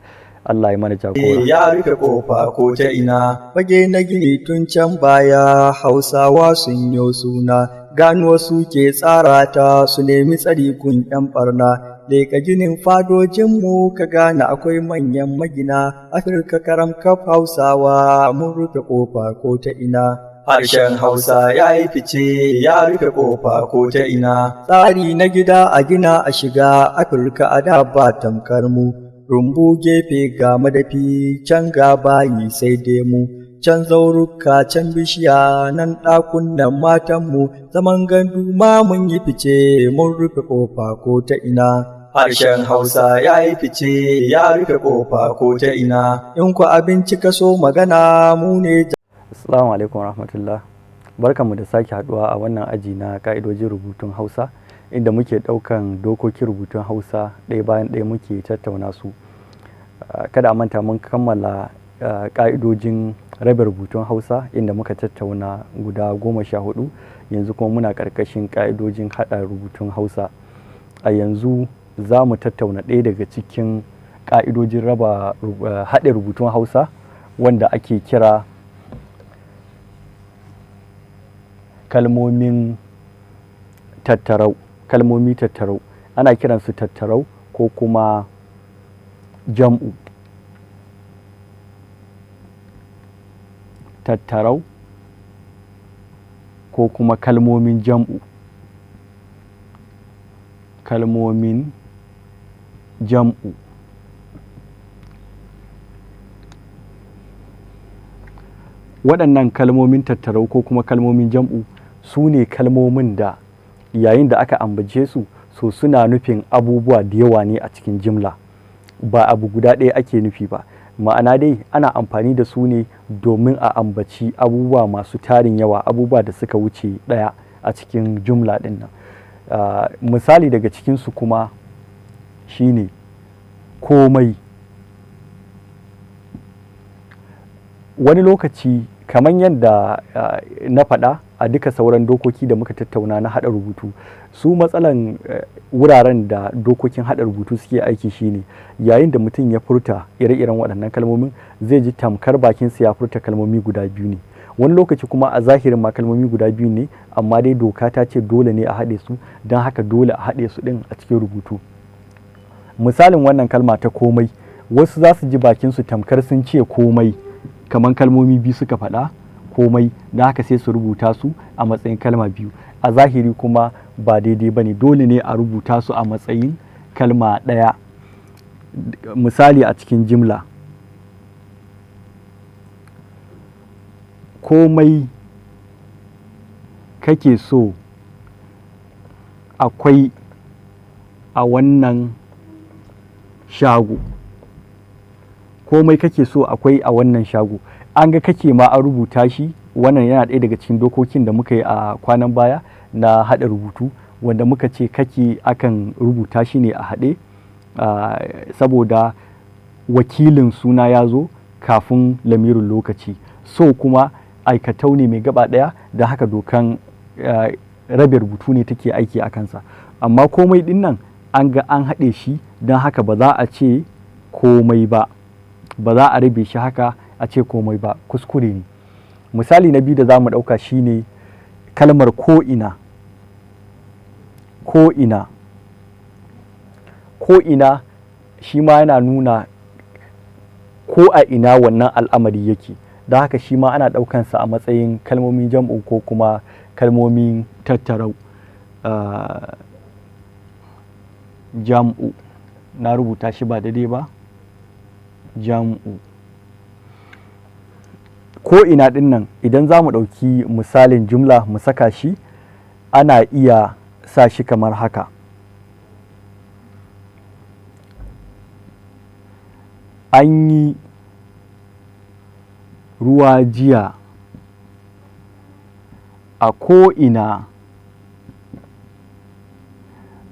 Allah ya mana jagora. Ya rufe kofa ko ta ina. Fage na gini tun can baya Hausawa sun yo suna, gano su ke tsara ta su nemi tsari gun 'yan ɓarna. Leƙa ginin fadojinmu ka gane akwai manyan magina, Afirka karam kaf Hausawa mun rufe kofa ko ta ina. Harshen Hausa ya yi fice, ya rufe kofa ko ta ina. Tsari na gida a gina a shiga, Afirka a da ba tamkar mu. Rumbu gefe ga madafi, can ga bayi sai dai mu. Can zauruka, can bishiya, nan ɗakunan matanmu, zaman gandu ma mun yi fice, mun rufe ƙofa ko ta ina. Harshen Hausa ya yi fice, ya rufe kofa ko ta ina. In ku abinci ka so magana, mu ne. Assalamu alaikum warahmatullah. Barkanmu da sake haduwa a wannan aji na ka'idojin rubutun Hausa, inda muke ɗaukan dokokin rubutun Hausa ɗaya bayan ɗaya muke tattauna su. Kada a manta, mun kammala ka'idojin rabe rubutun Hausa, inda muka tattauna guda 14. Yanzu kuma muna ƙarƙashin ka'idojin haɗa rubutun Hausa. A yanzu za mu tattauna ɗaya daga cikin ka'idojin raba haɗe rubutun Hausa, wanda ake kira kalmomin tattarau. Kalmomi tattarau ana kiransu tattarau ko kuma jam'u. Tattarau ko kuma kalmomin jam'u, kalmomin jam'u. Waɗannan kalmomin tattarau ko kuma kalmomin jam'u su ne kalmomin da yayin da aka ambace su, so suna nufin abubuwa da yawa ne a cikin jimla, ba abu guda ɗaya ake nufi ba. Ma'ana dai, ana amfani da su ne domin a ambaci abubuwa masu tarin yawa, abubuwa da suka wuce ɗaya a cikin jumla ɗin nan. Misali daga cikinsu kuma shine komai. Wani lokaci, kamar yadda na faɗa a duka sauran dokoki da muka tattauna na haɗa rubutu, su matsalan wuraren da dokokin haɗa rubutu suke aiki shine yayin da mutum ya furta ire-iren waɗannan kalmomin, zai ji tamkar bakinsa ya furta kalmomi guda biyu ne. Wani lokaci kuma a zahirin ma kalmomi guda biyu ne, amma dai doka ta ce dole ne a haɗe su, don haka dole a haɗe su ɗin a cikin rubutu. Misalin wannan kalma ta komai, wasu za su ji bakinsu tamkar sun ce komai, kamar kalmomi biyu suka faɗa, komai, da haka sai su rubuta su a matsayin kalma biyu. A zahiri kuma ba daidai ba ne, dole ne a rubuta su a matsayin kalma ɗaya. Misali a cikin jimla, komai kake so akwai a wannan shago. Komai kake so akwai a wannan shago. An ga kake ma an rubuta shi. Wannan yana ɗaya daga cikin dokokin da muka yi a kwanan baya na haɗa rubutu, wanda muka ce kake akan rubuta shi ne a haɗe, saboda wakilin suna ya zo kafin lamirin lokaci. So kuma aikatau ne mai gaba ɗaya, da haka dokan rabe rubutu ne take aiki a kansa. Amma komai ɗin nan an ga an haɗe shi, don haka ba za a ce komai ba, ba za a rabe shi haka a ce komai ba, kuskure ne. Misali na biyu da za mu ɗauka shine kalmar ko'ina. Ko'ina, ko'ina shi ma yana nuna ko a ina wannan al'amari yake, don haka shi ma ana ɗaukansa a matsayin kalmomin jam'u ko kuma kalmomin tattarau. Jam'u, na rubuta shi ba daidai ba, jam'u. Ko ina ɗin nan, idan za mu ɗauki misalin jumla mu saka shi, ana iya sa shi kamar haka: an yi ruwa jiya a ko'ina.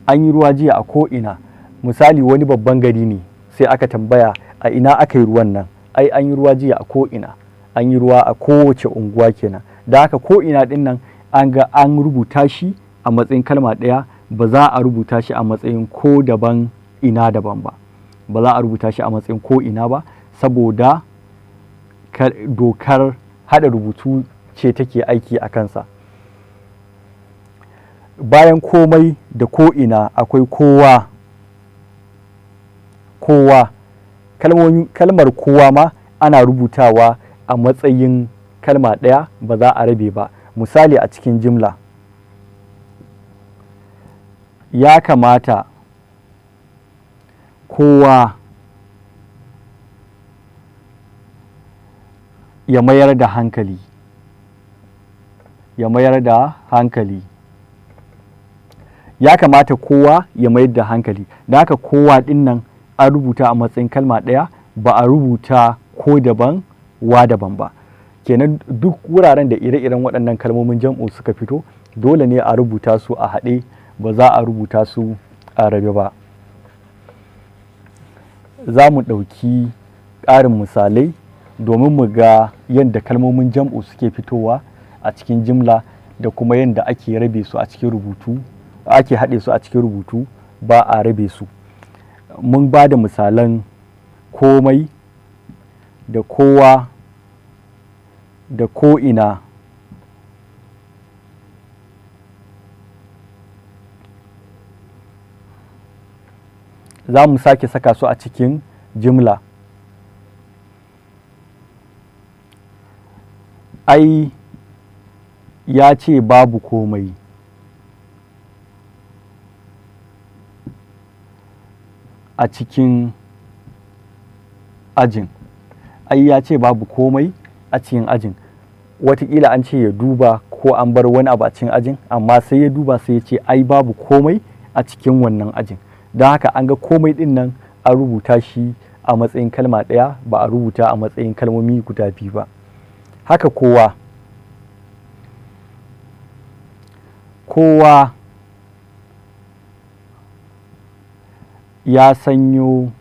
An yi ruwa jiya a ko'ina. Misali, wani babban gari ne, sai aka tambaya a ina aka yi ruwan nan. Ai an yi ruwa jiya a ko'ina, an yi ruwa a kowace unguwa kenan. Da haka ko'ina ɗin nan an ga an rubuta shi a matsayin kalma ɗaya, ba za a rubuta shi a matsayin ko daban ina daban ba, ba za a rubuta shi a matsayin ko ina ba, saboda dokar haɗa rubutu ce take aiki a kansa. Bayan komai da ko'ina akwai kowa. Kowa, kalmar kowa ma ana rubutawa a matsayin kalma ɗaya, ba za a rabe ba. Misali a cikin jimla: ya kamata kowa ya mayar da hankali, ya mayar da hankali. Ya kamata kowa ya mayar da hankali. Da haka kowa ɗin nan an rubuta a matsayin kalma ɗaya, ba a rubuta ko daban wa daban ba. Kenan duk wuraren da ire-iren waɗannan kalmomin jam'u suka fito, dole ne a rubuta su a haɗe, ba za a rubuta su a rabe ba. Za mu ɗauki ƙarin misalai domin mu ga yadda kalmomin jam'u suke fitowa a cikin jimla da kuma yadda ake rabe su a cikin rubutu, ake haɗe su a cikin rubutu, ba a rabe su. Mun ba da misalan komai da kowa da ko'ina. Za mu sake saka su a cikin jimla. Ai ya ce babu komai a cikin ajin. Ai ya ce babu komai a cikin ajin. Wataƙila an ce ya duba ko an bar wani abu a cikin ajin, amma sai ya duba sai ya ce ai babu komai a cikin wannan ajin. Don haka an ga komai ɗin nan an rubuta shi a matsayin kalma ɗaya, ba a rubuta a matsayin kalmomi guda biyu ba. Haka kowa. Kowa ya sanyo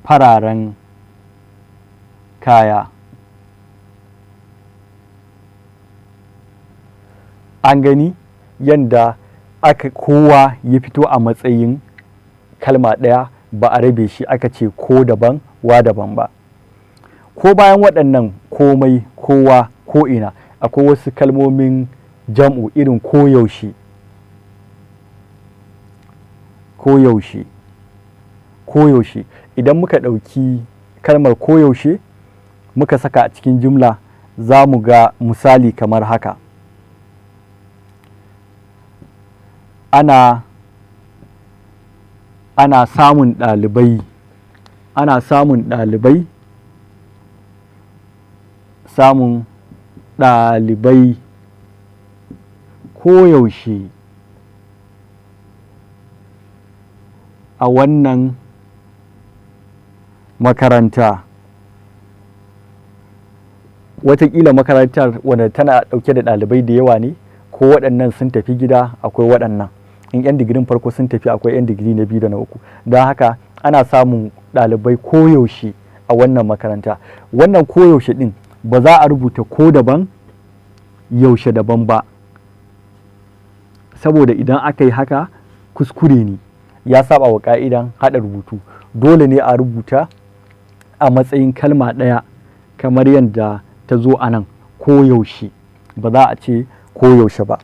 fararen kaya. An gani yanda aka kowa ya fito a matsayin kalma ɗaya, ba a rabe shi aka ce ko daban wa daban ba. Ko bayan waɗannan komai, kowa, ko'ina, akwai wasu kalmomin jam'u irin koyaushe. Koyaushe, koyaushe. Idan muka ɗauki kalmar koyaushe muka saka a cikin jimla, za mu ga misali kamar haka: ana samun ɗalibai, ana samun ɗalibai, samun ɗalibai koyaushe a wannan makaranta. Wataƙila makarantar wadda tana ɗauke da ɗalibai da yawa ne, ko waɗannan sun tafi gida akwai waɗannan. In 'yan digirin farko sun tafi, akwai 'yan digiri na biyu da na uku. Don haka ana samun ɗalibai koyaushe a wannan makaranta. Wannan koyaushe ɗin ba za a rubuta ko daban yaushe daban ba, saboda idan aka yi haka kuskure ne, ya saba wa ka'idan haɗa rubutu. Dole ne a rubuta a matsayin kalma ɗaya kamar yadda ta zo a nan, koyaushe, ba za a ce koyaushe ba.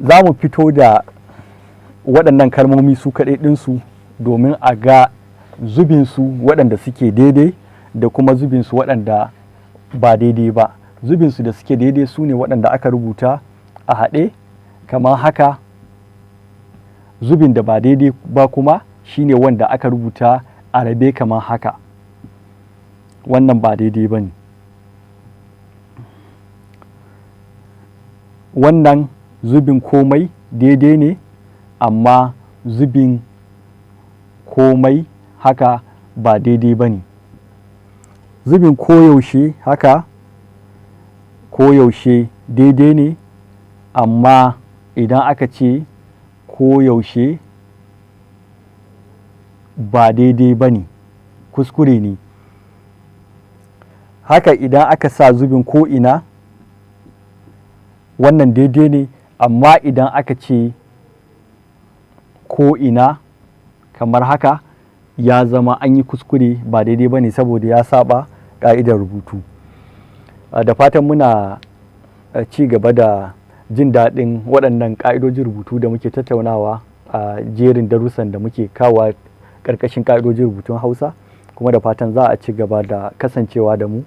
Za mu fito da waɗannan kalmomi su kaɗai ɗinsu domin a ga zubinsu waɗanda suke daidai da kuma zubinsu waɗanda ba daidai ba. Zubinsu da suke daidai su ne waɗanda aka rubuta a haɗe kamar haka. Zubin da ba daidai ba kuma shine wanda aka rubuta a rabe kamar haka. Wannan ba daidai ba ne. Wannan zubin komai daidai ne, amma zubin komai haka ba daidai ba ne. Zubin koyaushe haka, koyaushe daidai ne, amma idan aka ce koyaushe ba daidai ba ne, kuskure ne. Haka idan aka sa zubin ko'ina, wannan daidai ne, amma idan aka ce ko'ina kamar haka ya zama an yi kuskure, ba daidai ba ne, saboda ya saba ƙa'idar rubutu. Da fatan muna ci gaba da jin daɗin waɗannan ƙa'idojin rubutu da muke tattaunawa a jerin darussan da muke kawo ƙarƙashin ƙa'idojin rubutun Hausa, kuma da fatan za a ci gaba da kasancewa da mu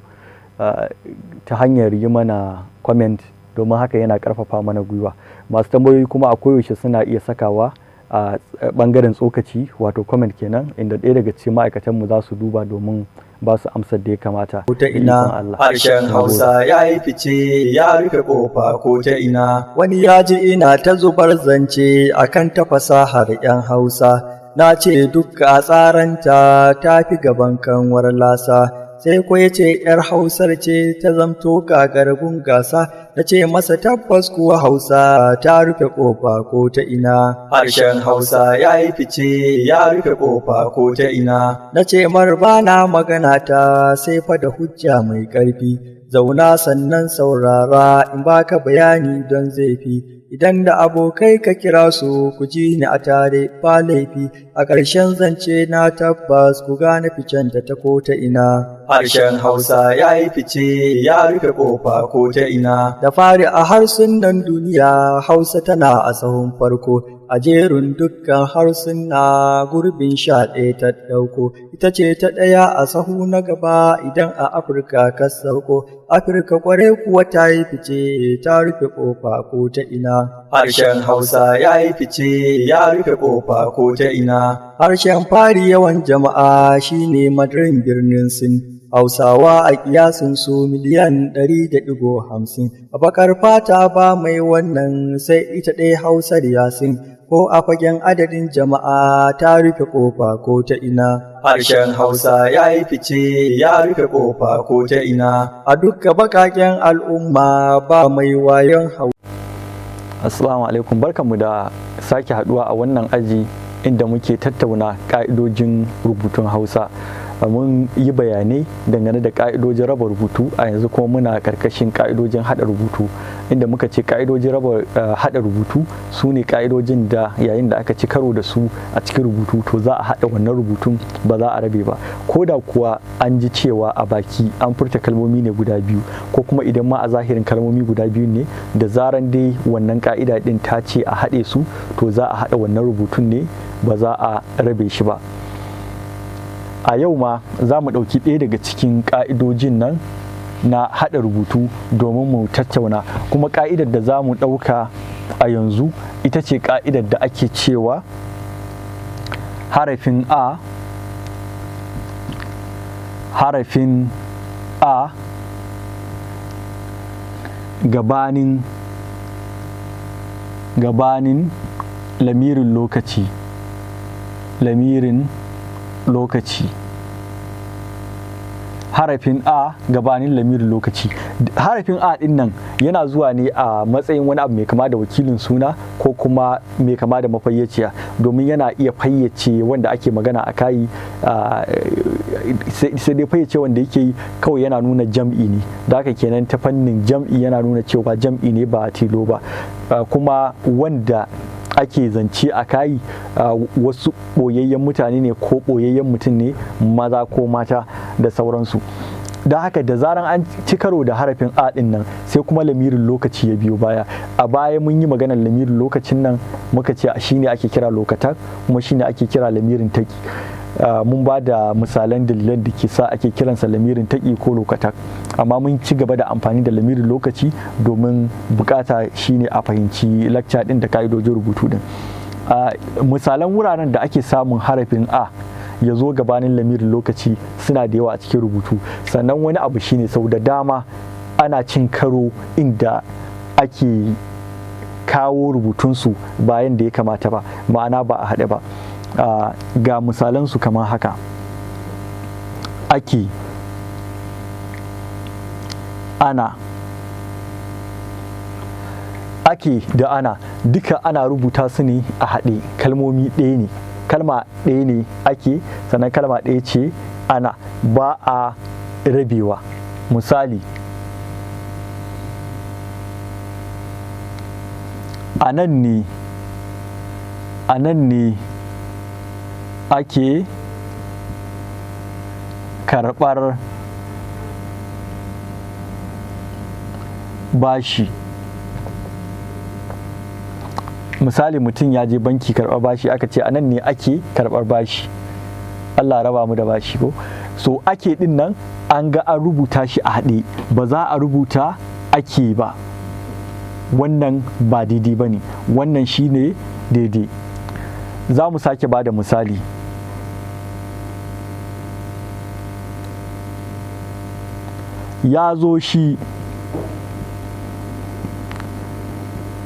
ta hanyar yi mana comment, domin haka yana ƙarfafa mana gwiwa. Masu tambayoyi kuma a koyaushe suna iya sakawa a ɓangaren tsokaci, wato comment kenan, inda ɗaya daga cikin ma'aikatanmu za su duba domin ba su amsar da ya kamata. Ko ta ina harshen Hausa ya yi fice, ya rufe kofa ko ta ina. Wani ya ji ina ta zubar zance akan ta fasahar 'yan Hausa. Na ce dukka tsaranta ta fi gaban kanwar lasa. Sai ko ya ce ‘yar Hausar ce ta zamto gagargun gasa, na ce masa tabbas kuwa Hausa ta rufe ƙofa ko ta ina. Harshen Hausa ya yi fice, ya rufe ƙofa ko ta ina. Na ce mar bana magana ta sai fa da hujja mai ƙarfi, zauna sannan saurara in baka bayani don zai fi. Idan da abokai ka kira su ku ji ni a tare ba laifi, a ƙarshen zance na tabbas ku gane ficen da ta ko ta ina. Harshen Hausa ya yi fice, ya rufe ƙofa ko ta ina. Da fari a harsunan duniya Hausa tana a sahun farko, a jerin dukkan harsuna gurbin 11 ta ɗauko, ita ce ta ɗaya a sahu na gaba idan a Afirka ka sauko. Afirka ƙwarai kuwa ta yi fice, ta rufe ƙofa ko ta ina. Harshen Hausa ya yi fice, ya rufe ƙofa ko ta ina. Harshen fari yawan jama'a shine Madarin birnin Sin. Hausawa a ƙiyasin su miliyan 100.50. A baƙar fata ba mai wannan sai ita ɗaya Hausar Yasin. Ko a fagen adadin jama'a ta rufe ƙofa ko ta ina. Harshen Hausa ya yi fice, ya rufe ƙofa ko ta ina. A dukka baƙaƙen al'umma ba mai wayon Hausa. Assalamu alaikum, barkanmu da sake haɗuwa a wannan aji inda muke tattauna ƙa'idojin rubutun Hausa. Mun yi bayanai dangane da ƙa'idojin raba rubutu, a yanzu kuma muna ƙarƙashin ƙa'idojin haɗa rubutu, inda muka ce ƙa'idojin raba haɗa rubutu su ne ƙa'idojin da yayin da aka ci karo da su a cikin rubutu, to za a haɗa wannan rubutun, ba za a rabe ba, ko da kuwa an ji cewa a baki an furta kalmomi ne guda biyu, ko kuma idan ma a zahirin kalmomi guda biyu ne, da zaran dai wannan ƙa'ida ɗin ta ce a haɗe su, to za a haɗa wannan rubutun ne, ba za a rabe shi ba. A yau ma za mu ɗauki ɗaya daga cikin ƙa'idojin nan na haɗa rubutu domin mu tattauna. Kuma ƙa'idar da za mu ɗauka a yanzu ita ce ƙa'idar da ake cewa harafin A, harafin A gabanin Gabanin lamirin lokaci, lamirin lokaci, harafin a gabanin lamirin lokaci. Harafin a din nan yana zuwa ne a matsayin wani abu mai kama da wakilin suna ko kuma mai kama da mafayyaciya, domin yana iya fayyace wanda ake magana a kayi. Sai dai fayyace wanda yake yi kawai yana nuna jam'i ne. Da haka kenan ta fannin jam'i yana nuna cewa jam'i ne ba tilo ba. Kuma wanda ake zance a kayi wasu ɓoyayyen mutane ne ko ɓoyayyen mutum ne, maza ko mata da sauransu. Don haka da zaran an ci karo da harafin a ɗin nan, sai kuma lamirin lokaci ya biyo baya. A baya mun yi maganar lamirin lokacin nan, muka ce shine ake kira lokatak, kuma shine ake kira lamirin taki. Mun ba da misalan dalilan da ke sa ake kiransa lamirin taƙi ko lokatak, amma mun ci gaba da amfani da lamirin lokaci domin bukata shine a fahimci lakca din da ka'idojin rubutu din. Misalan wuraren da ake samun harafin a ya zo gabanin lamirin lokaci suna da yawa a cikin rubutu. Sannan wani abu shine, sau da dama ana cin karo inda ake kawo rubutunsu bayan da ya kamata ba, ma'ana ba a haɗe ba. Ga misalansu kamar haka: ake, ana. Ake da ana duka ana rubuta su ne a haɗe, kalmomi ɗaya ne, kalma ɗaya ne ake, sannan kalma ɗaya ce ana, ba a rabewa. Misali, a nan ne, a nan ne ake karɓar bashi. Misali, mutum ya je banki karɓar bashi, aka ce a nan ne ake karɓar bashi. Allah raba mu da bashi ko. So ake din nan an ga an rubuta shi a haɗe, ba za a rubuta ake ba. Wannan ba daidai ba ne, wannan shine daidai. Za mu sake ba da misali. Ya zo shi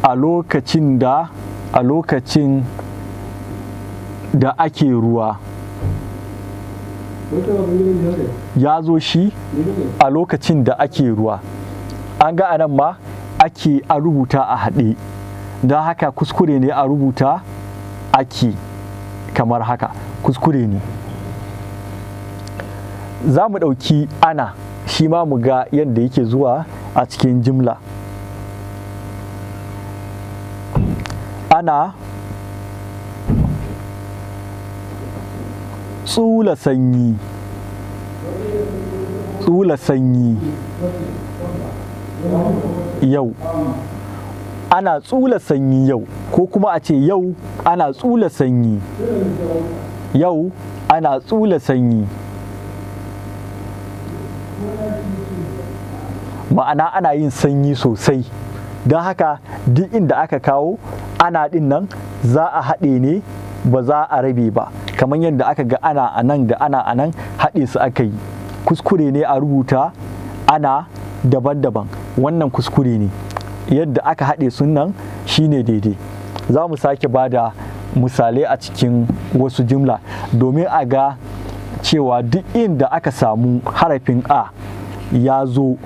a lokacin da ake ruwa. Ya zo shi a lokacin da ake ruwa. An ga anan ma ake a rubuta a haɗe, don haka kuskure ne a rubuta ake kamar haka, kuskure ne. Za mu ɗauki ana shi ma mu ga yadda yake zuwa a cikin jimla. Ana tsula sanyi, tsula sanyi yau. Ana tsula sanyi yau, ko kuma a ce yau ana tsula sanyi. Yau ana tsula sanyi, ma'ana ana yin sanyi sosai. Don haka duk inda aka kawo ana din nan, za a haɗe ne, ba za a rabe ba. Kamar yadda aka ga ana a nan da ana a nan, haɗe su aka yi. Kuskure ne a rubuta ana daban-daban, wannan kuskure ne. Yadda aka haɗe sunan shine daidai. Za mu sake ba da misalai a cikin wasu jimla domin a ga cewa duk inda aka samu harafin a ya zo,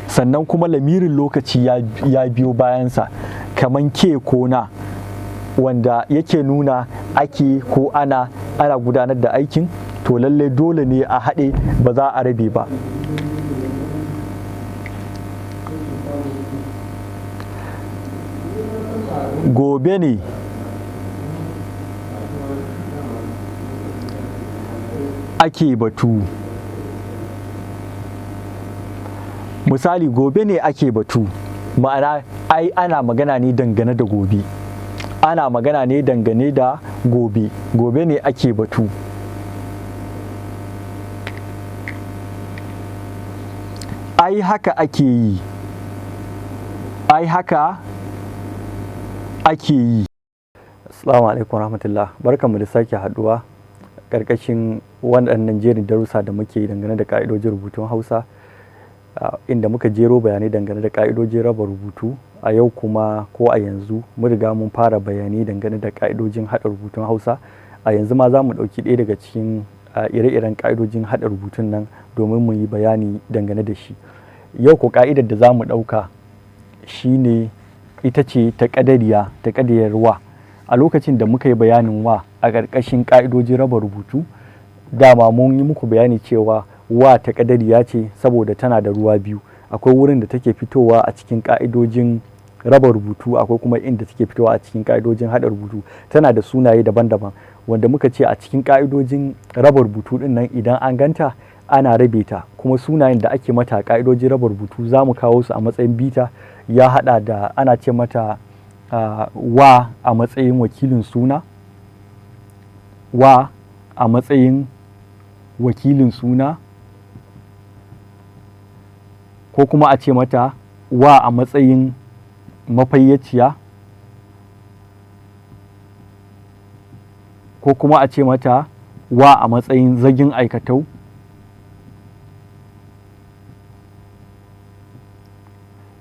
sannan kuma lamirin lokaci ya biyo bayansa, kamar ke ko na, wanda yake nuna ake ko ana, ana gudanar da aikin, to lallai dole ne a haɗe, ba za a rabe ba. Gobe ne ake batu. Misali, gobe ne ake batu, ma'ana ai ana magana ne dangane da gobe, ana magana ne dangane da gobe. Gobe ne ake batu. Ai haka ake yi, ai haka ake yi. Assalamu alaikum rahmatullah. Barkanmu da sake haduwa karkashin waɗannan jerin darussa da muke dangane da ka'idojin rubutun Hausa. Inda muka jero bayanai dangane da ƙa'idojin raba rubutu. A yau kuma ko a yanzu mun riga mun fara bayanai dangane da ƙa'idojin haɗa rubutun Hausa. A yanzu ma za mu ɗauki ɗaya daga cikin ire-iren ƙa'idojin haɗa rubutun nan domin mu yi bayani dangane da shi. Yau ko ƙa'idar da za mu ɗauka shine ita ce ta ƙadariya, ta ƙadariyar wa. A lokacin da muka yi bayanin wa a ƙarƙashin ƙa'idojin raba rubutu, dama mun yi muku bayani cewa wa ta ƙadariya ce saboda tana da ruwa biyu. Akwai wurin da take fitowa a cikin ƙa'idojin raba rubutu, akwai kuma inda take fitowa a cikin ƙa'idojin haɗa rubutu. Tana da sunaye daban-daban wanda muka ce a cikin ƙa'idojin raba rubutu ɗin nan idan an ganta ana rabe ta, kuma sunayen da ake mata a ƙa'idojin raba rubutu za mu kawo su a matsayin bita. Ya haɗa da ana ce mata wa a matsayin wakilin suna, wa a matsayin wakilin suna, ko kuma a ce mata wa a matsayin mafayyaciya, ko kuma a ce mata wa a matsayin zagin aikatau,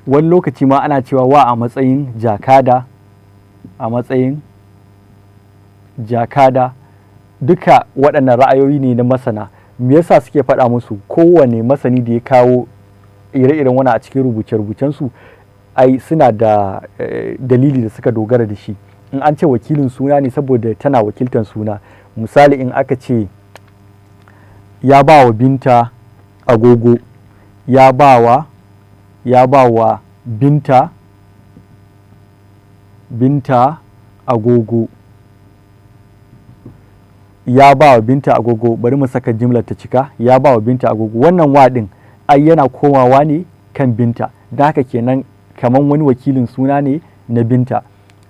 wani lokaci ma ana cewa wa a matsayin jakada, a matsayin jakada. Duka waɗannan ra'ayoyi ne na masana. Me yasa suke faɗa musu? Kowane masani da ya kawo ire-iren wani a cikin rubuce-rubucensu, ai suna da dalili da suka dogara da shi. In an ce wakilin suna ne saboda tana wakiltar suna. Misali in aka ce ya ba wa Binta agogo, ya ba wa Binta, Binta agogo, ya ba wa Binta agogo, bari mu saka jimlar ta cika, ya ba wa Binta agogo. Wannan wa ɗin ai yana komawa ne kan Binta, don haka kenan kaman wani wakilin suna ne na Binta.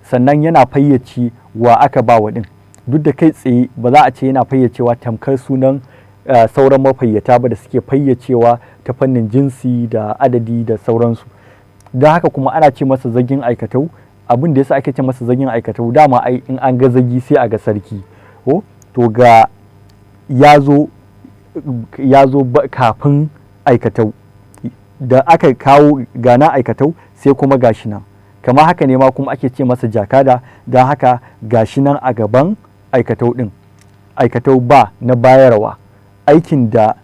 Sannan yana fayyace wa aka ba wa ɗin, duk da kai tsaye ba za a ce yana fayyacewa tamkar sunan sauran mafayyata ba da suke fayyacewa ta fannin jinsi da adadi da sauransu. Don haka kuma ana ce masa zagin aikatau. Abin da yasa ake ce masa zagin aikatau, dama ai in an ga zagi sai a ga sarki. To ga ya zo kafin aikatau, da aka kawo gana aikatau sai kuma gashi nan. Kamar haka ne ma kuma ake ce masa jakada, don haka gashi nan a gaban aikatau ɗin. Aikatau ba na bayarwa, aikin da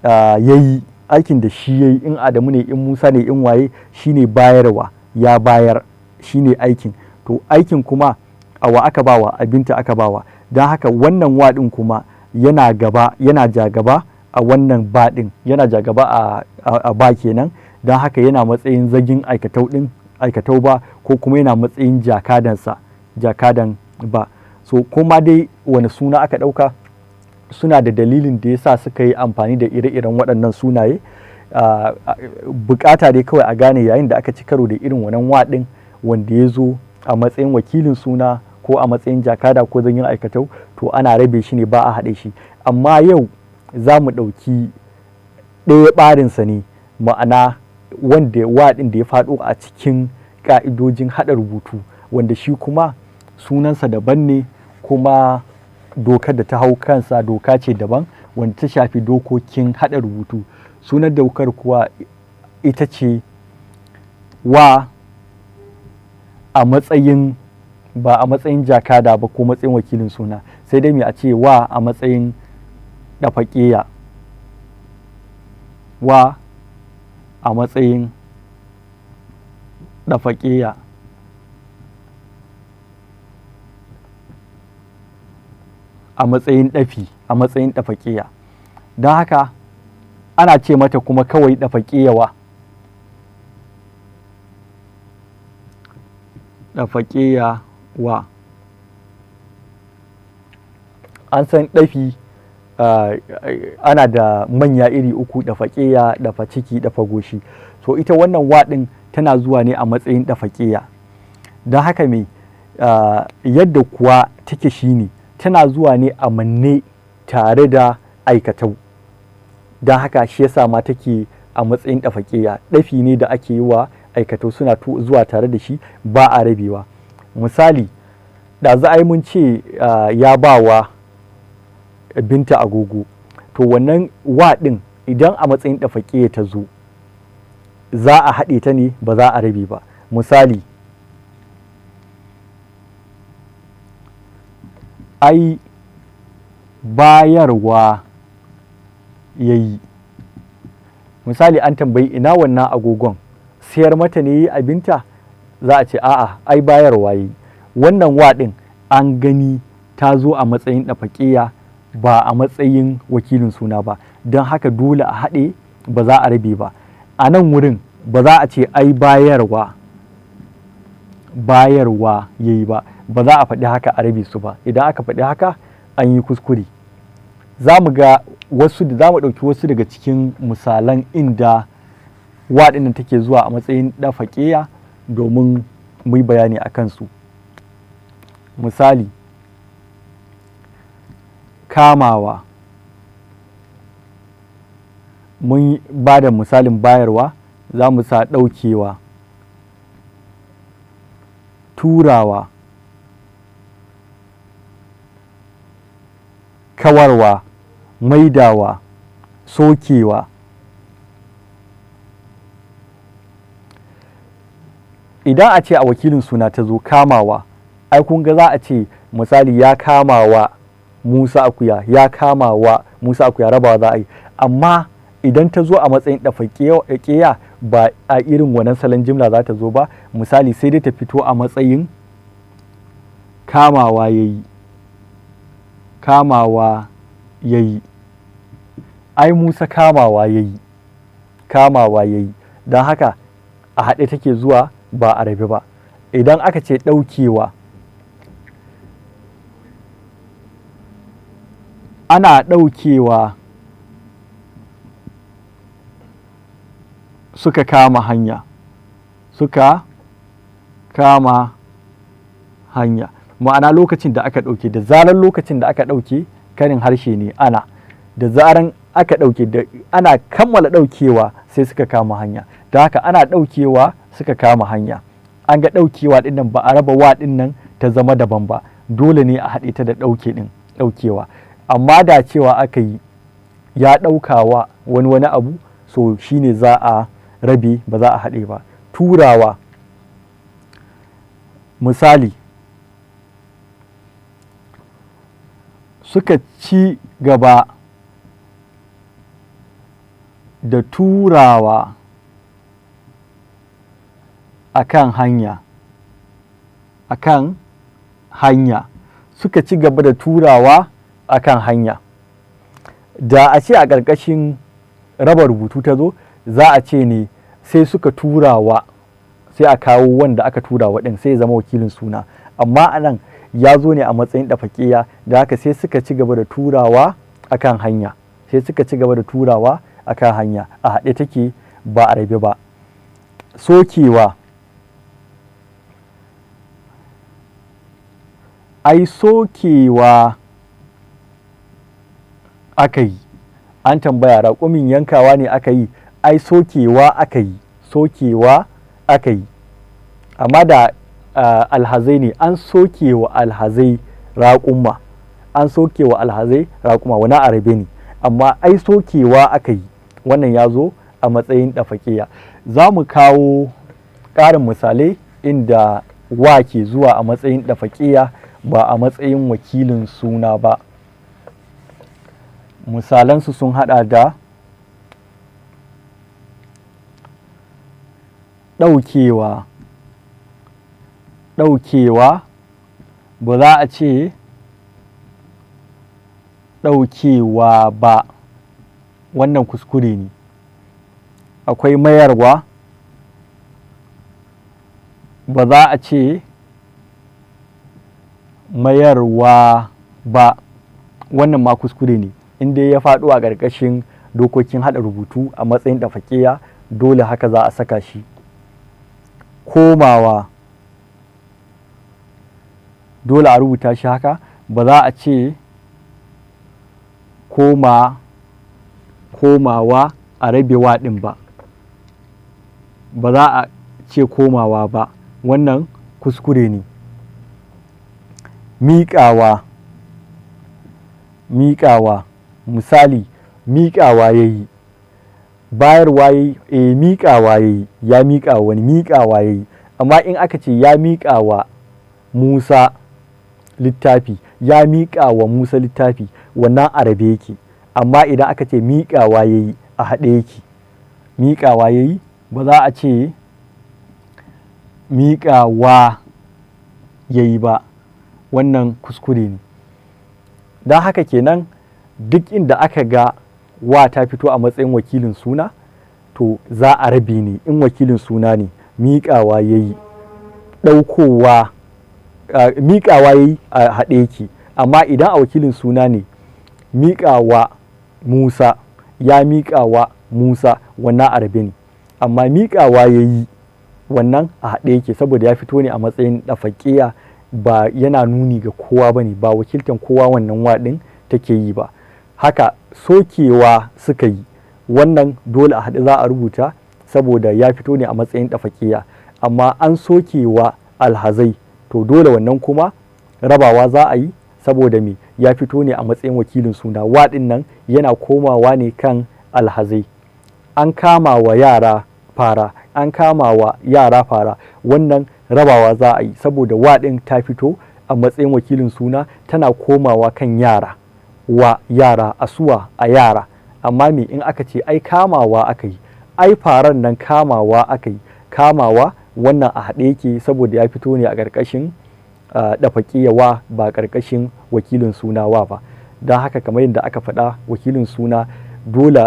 ya yi, aikin da shi ya yi, in Adamu ne, in Musa ne, in waye, shine bayarwa, ya bayar, shine aikin. To aikin kuma a wa aka bawa? A Binta aka bawa. Don haka wannan wa ɗin kuma yana gaba, yana ja gaba a wannan ba ɗin, yana ja gaba a ba kenan. Don haka yana matsayin zagin aikatau ɗin, aikatau ba, ko kuma yana matsayin jakadansa, jakadan ba. So kuma dai wani suna aka ɗauka, suna da dalilin da yasa suka yi amfani da ire-iren waɗannan sunaye. Bukata dai kawai a gane yayin da aka ci karo da irin wannan wa ɗin wanda ya zo a matsayin wakilin suna ko a matsayin jakada ko zagin aikatau, to ana rabe shi ne, ba a haɗe shi. Amma yau za mu ɗauki ɗaya ɓarinsa ne, ma'ana wanda wa ɗin da ya faɗo a cikin ƙa'idojin haɗa rubutu, wanda shi kuma sunansa daban ne, kuma dokar da ta hau kansa doka ce daban wanda ta shafi dokokin haɗa rubutu. Sunan dokar kuwa ita ce wa a matsayin, ba a matsayin jakada ba ko matsayin wakilin suna, sai dai me a ce wa a matsayin ɗafaƙiya, wa a matsayin ɗafaƙiya. A matsayin ɗafi, a matsayin ɗafaƙiya. Don haka ana ce mata kuma kawai ɗafaƙiyawa, ɗafaƙiyawa. An san ɗafi ana da manya iri uku: ɗafaƙiya, ɗafa ciki, ɗafa goshi. So ita wannan wa ɗin tana zuwa ne a matsayin ɗafaƙiya. Don haka me yadda kuwa take shine tana zuwa ne a manne tare da aikatau. Don haka shi yasa ma take a matsayin ɗafaƙiya. Ɗafi ne da ake yi wa aikatau, suna zuwa tare da shi, ba a rabewa. Misali ɗazu ai mun ce ya ba wa Binta agogo. To wannan wa ɗin idan a matsayin ɗafaƙiya ta zo, za a haɗe ta ne, ba za a rabe ba. Misali, ai bayarwa ya yi. Misali, an tambayi ina wannan agogon, sayar mata ne yi abinta? Za a ce a'a, ai bayarwa yi. Wannan wa ɗin an gani ta zo a matsayin ɗafaƙiya ba a matsayin wakilin suna ba, don haka dole a haɗe, ba za a rabe ba. A nan wurin ba za a ce ai bayarwa bayarwa ya yi ba, ba za a faɗi haka a rabe su ba. Idan aka faɗi haka an yi kuskure. Za mu ga wasu, za mu ɗauki wasu daga cikin misalan inda waɗannan take zuwa a matsayin ɗafaƙiya domin mu yi bayani a kansu. Misali, kamawa. Mun ba da misalin bayarwa, za mu sa ɗaukewa, turawa, kawarwa, maidawa, sokewa. Idan a ce a wakilin suna ta zo, kamawa, ai kun ga za a ce misali ya kamawa Musa akuya, ya kamawa Musa akuya, rabawa za a yi. Amma idan ta zo a matsayin ɗafaƙiya ba a irin wannan salon jimla za ta zo ba. Misali, sai dai ta fito a matsayin kamawa ya yi, kamawa ya yi, ai Musa kamawa ya yi, kamawa ya yi. Don haka a haɗe take zuwa, ba a rabe ba. Idan aka ce ɗaukewa, ana ɗaukewa suka kama hanya, suka kama hanya, ma'ana lokacin da aka ɗauke, da zarar lokacin da aka ɗauke, karin harshe ne, ana da zaran aka ɗauke, da ana kammala ɗaukewa sai suka kama hanya. Da haka ana ɗaukewa suka kama hanya. An ga ɗaukewa ɗin nan ba a raba wa ɗin nan ta zama daban ba, dole ne a haɗe ta da ɗauke ɗin, ɗaukewa. Amma da cewa aka yi ya ɗaukawa wani wani abu, so shine za a rabe, ba za a haɗe ba. Turawa, misali, suka ci gaba da turawa a kan hanya, a kan hanya, suka ci gaba da turawa a kan hanya. Da a ce a ƙarƙashin raba rubutu ta zo, za a ce ne sai suka turawa, sai a kawo wanda aka turawa ɗin, sai ya zama wakilin suna. Amma a nan ya zo ne a matsayin ɗafaƙiya, da haka sai suka ci gaba da turawa a kan hanya, sai suka ci gaba da turawa a kan hanya, a haɗe take ba a rabe ba. Sokewa, ai sokewa aka yi. An tambaya raƙumin yankawa ne aka yi, ai sokewa aka yi, sokewa aka yi. Amma da alhazai ne, an sokewa alhazai raƙuma, an sokewa alhazai raƙuma, wani arabe ne, amma ai sokewa aka yi. Wannan ya zo a matsayin ɗafaƙiya. Za mu kawo ƙarin misalai inda wa ke zuwa a matsayin ɗafaƙiya ba a matsayin wakilin suna ba. Misalansu sun haɗa da ɗaukewa, ɗaukewa, ba za a ce ɗaukewa ba, wannan kuskure ne. Akwai mayarwa, ba za a ce mayarwa ba, wannan ma kuskure ne. In dai ya faɗo a ƙarƙashin dokokin haɗa rubutu a matsayin ɗafaƙiya, dole haka za a saka shi. Komawa, dole a rubuta shi haka, ba za a ce komawa a rabewa ɗin ba, ba za a ce komawa ba, wannan kuskure ne. Miƙawa, miƙawa, misali miƙawa ya yi. Bayarwa yayi, eh, miƙawa yayi, ya miƙa wani, miƙawa yayi. Amma in aka ce ya miƙa wa Musa littafi, ya miƙa wa Musa littafi, wannan a rabe yake. Amma idan aka ce miƙawa yayi, a haɗe yake. Miƙawa yayi, ba za a ce miƙawa yayi ba, wannan kuskure ne. Don haka kenan duk inda aka ga wa ta fito a matsayin wakilin suna, to za a rabe ne. In wakilin suna ne, miƙawa yayi, ɗaukowa, miƙawa yayi a haɗe yake. Amma idan a wakilin suna ne, miƙawa Musa, ya miƙawa Musa, wannan a rabe ne. Amma miƙawa yayi, wannan a haɗe yake, saboda ya fito ne a matsayin ɗafaƙiya, ba yana nuni ga kowa ba ne, ba wakiltan kowa wannan wa ɗin take yi ba. Haka sokewa suka yi, wannan dole a haɗe za a rubuta, saboda ya fito ne a matsayin ɗafaƙiya. Amma an sokewa alhazai, to dole wannan kuma rabawa za a yi, saboda me? Ya fito ne a matsayin wakilin suna. Wa ɗin nan yana komawa ne kan alhazai. An kama wa yara fara, an kama wa yara fara, wannan rabawa za a yi, saboda wa ɗin ta fito a matsayin wakilin suna, tana komawa kan yara, wa yara, asuwa a yara. Amma me in aka ce ai kamawa aka yi, ai faran nan kamawa aka yi, kamawa, wannan a haɗe yake, saboda ya fito ne a ƙarƙashin ɗafaƙiya wa, ba ƙarƙashin wakilin suna wa ba. Don haka kamar yadda aka faɗa, wakilin suna dole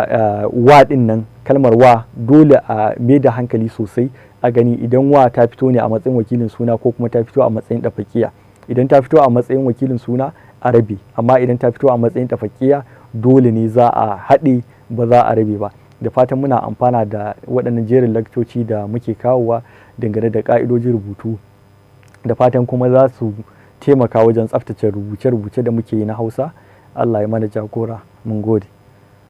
wa ɗin nan, kalmar wa, dole a mai da hankali sosai a gani idan wa ta fito ne a matsayin wakilin suna ko kuma ta fito a matsayin ɗafaƙiya. Idan ta fito a matsayin wakilin suna, a rabe. Amma idan ta fito a matsayin ɗafaƙiya, dole ne za a haɗe, ba za a rabe ba. Da fatan muna amfana da waɗannan jerin lakcoci da muke kawowa dangane da ƙa'idojin rubutu, da fatan kuma za su taimaka wajen tsaftace rubuce-rubuce da muke yi na Hausa. Allah ya mana jagora. Mun gode.